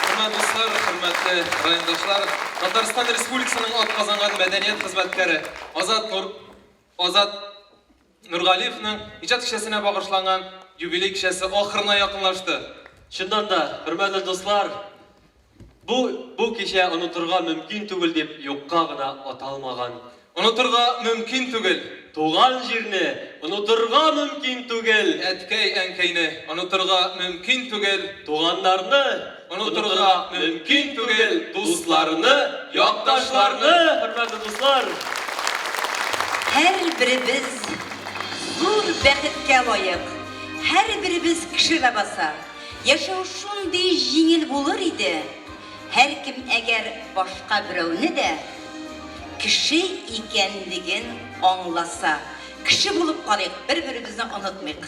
Хөрмәтле дуслар, хөрмәтле райондашлар, Татарстан Республикасының атказанган мәдәният хезмәткәре Азат Нур Азат Нургалиевның иҗат кичәсенә багышланган юбилей кичәсе ахырына якынлашты. Чыннан да, хөрмәтле дуслар, бу бу кичә онытырга мөмкин түгел дип юкка гына аталмаган. Онытырга мөмкин түгел. Туган җирне онытырга мөмкин түгел. Әткәй-әнкәйне онытырга мөмкин түгел. Туганнарны онытырга мөмкин түгел. Дусларны, якташларны, хөрмәтле дуслар! Һәрберебез зур бәхеткә лаек, һәрберебез кеше ләбаса. Яшәү шундый җиңел булыр иде, һәркем әгәр башка берәүне дә кеше икәнлеген аңласа. Кеше булып калыйк, бер-беребезне онытмыйк.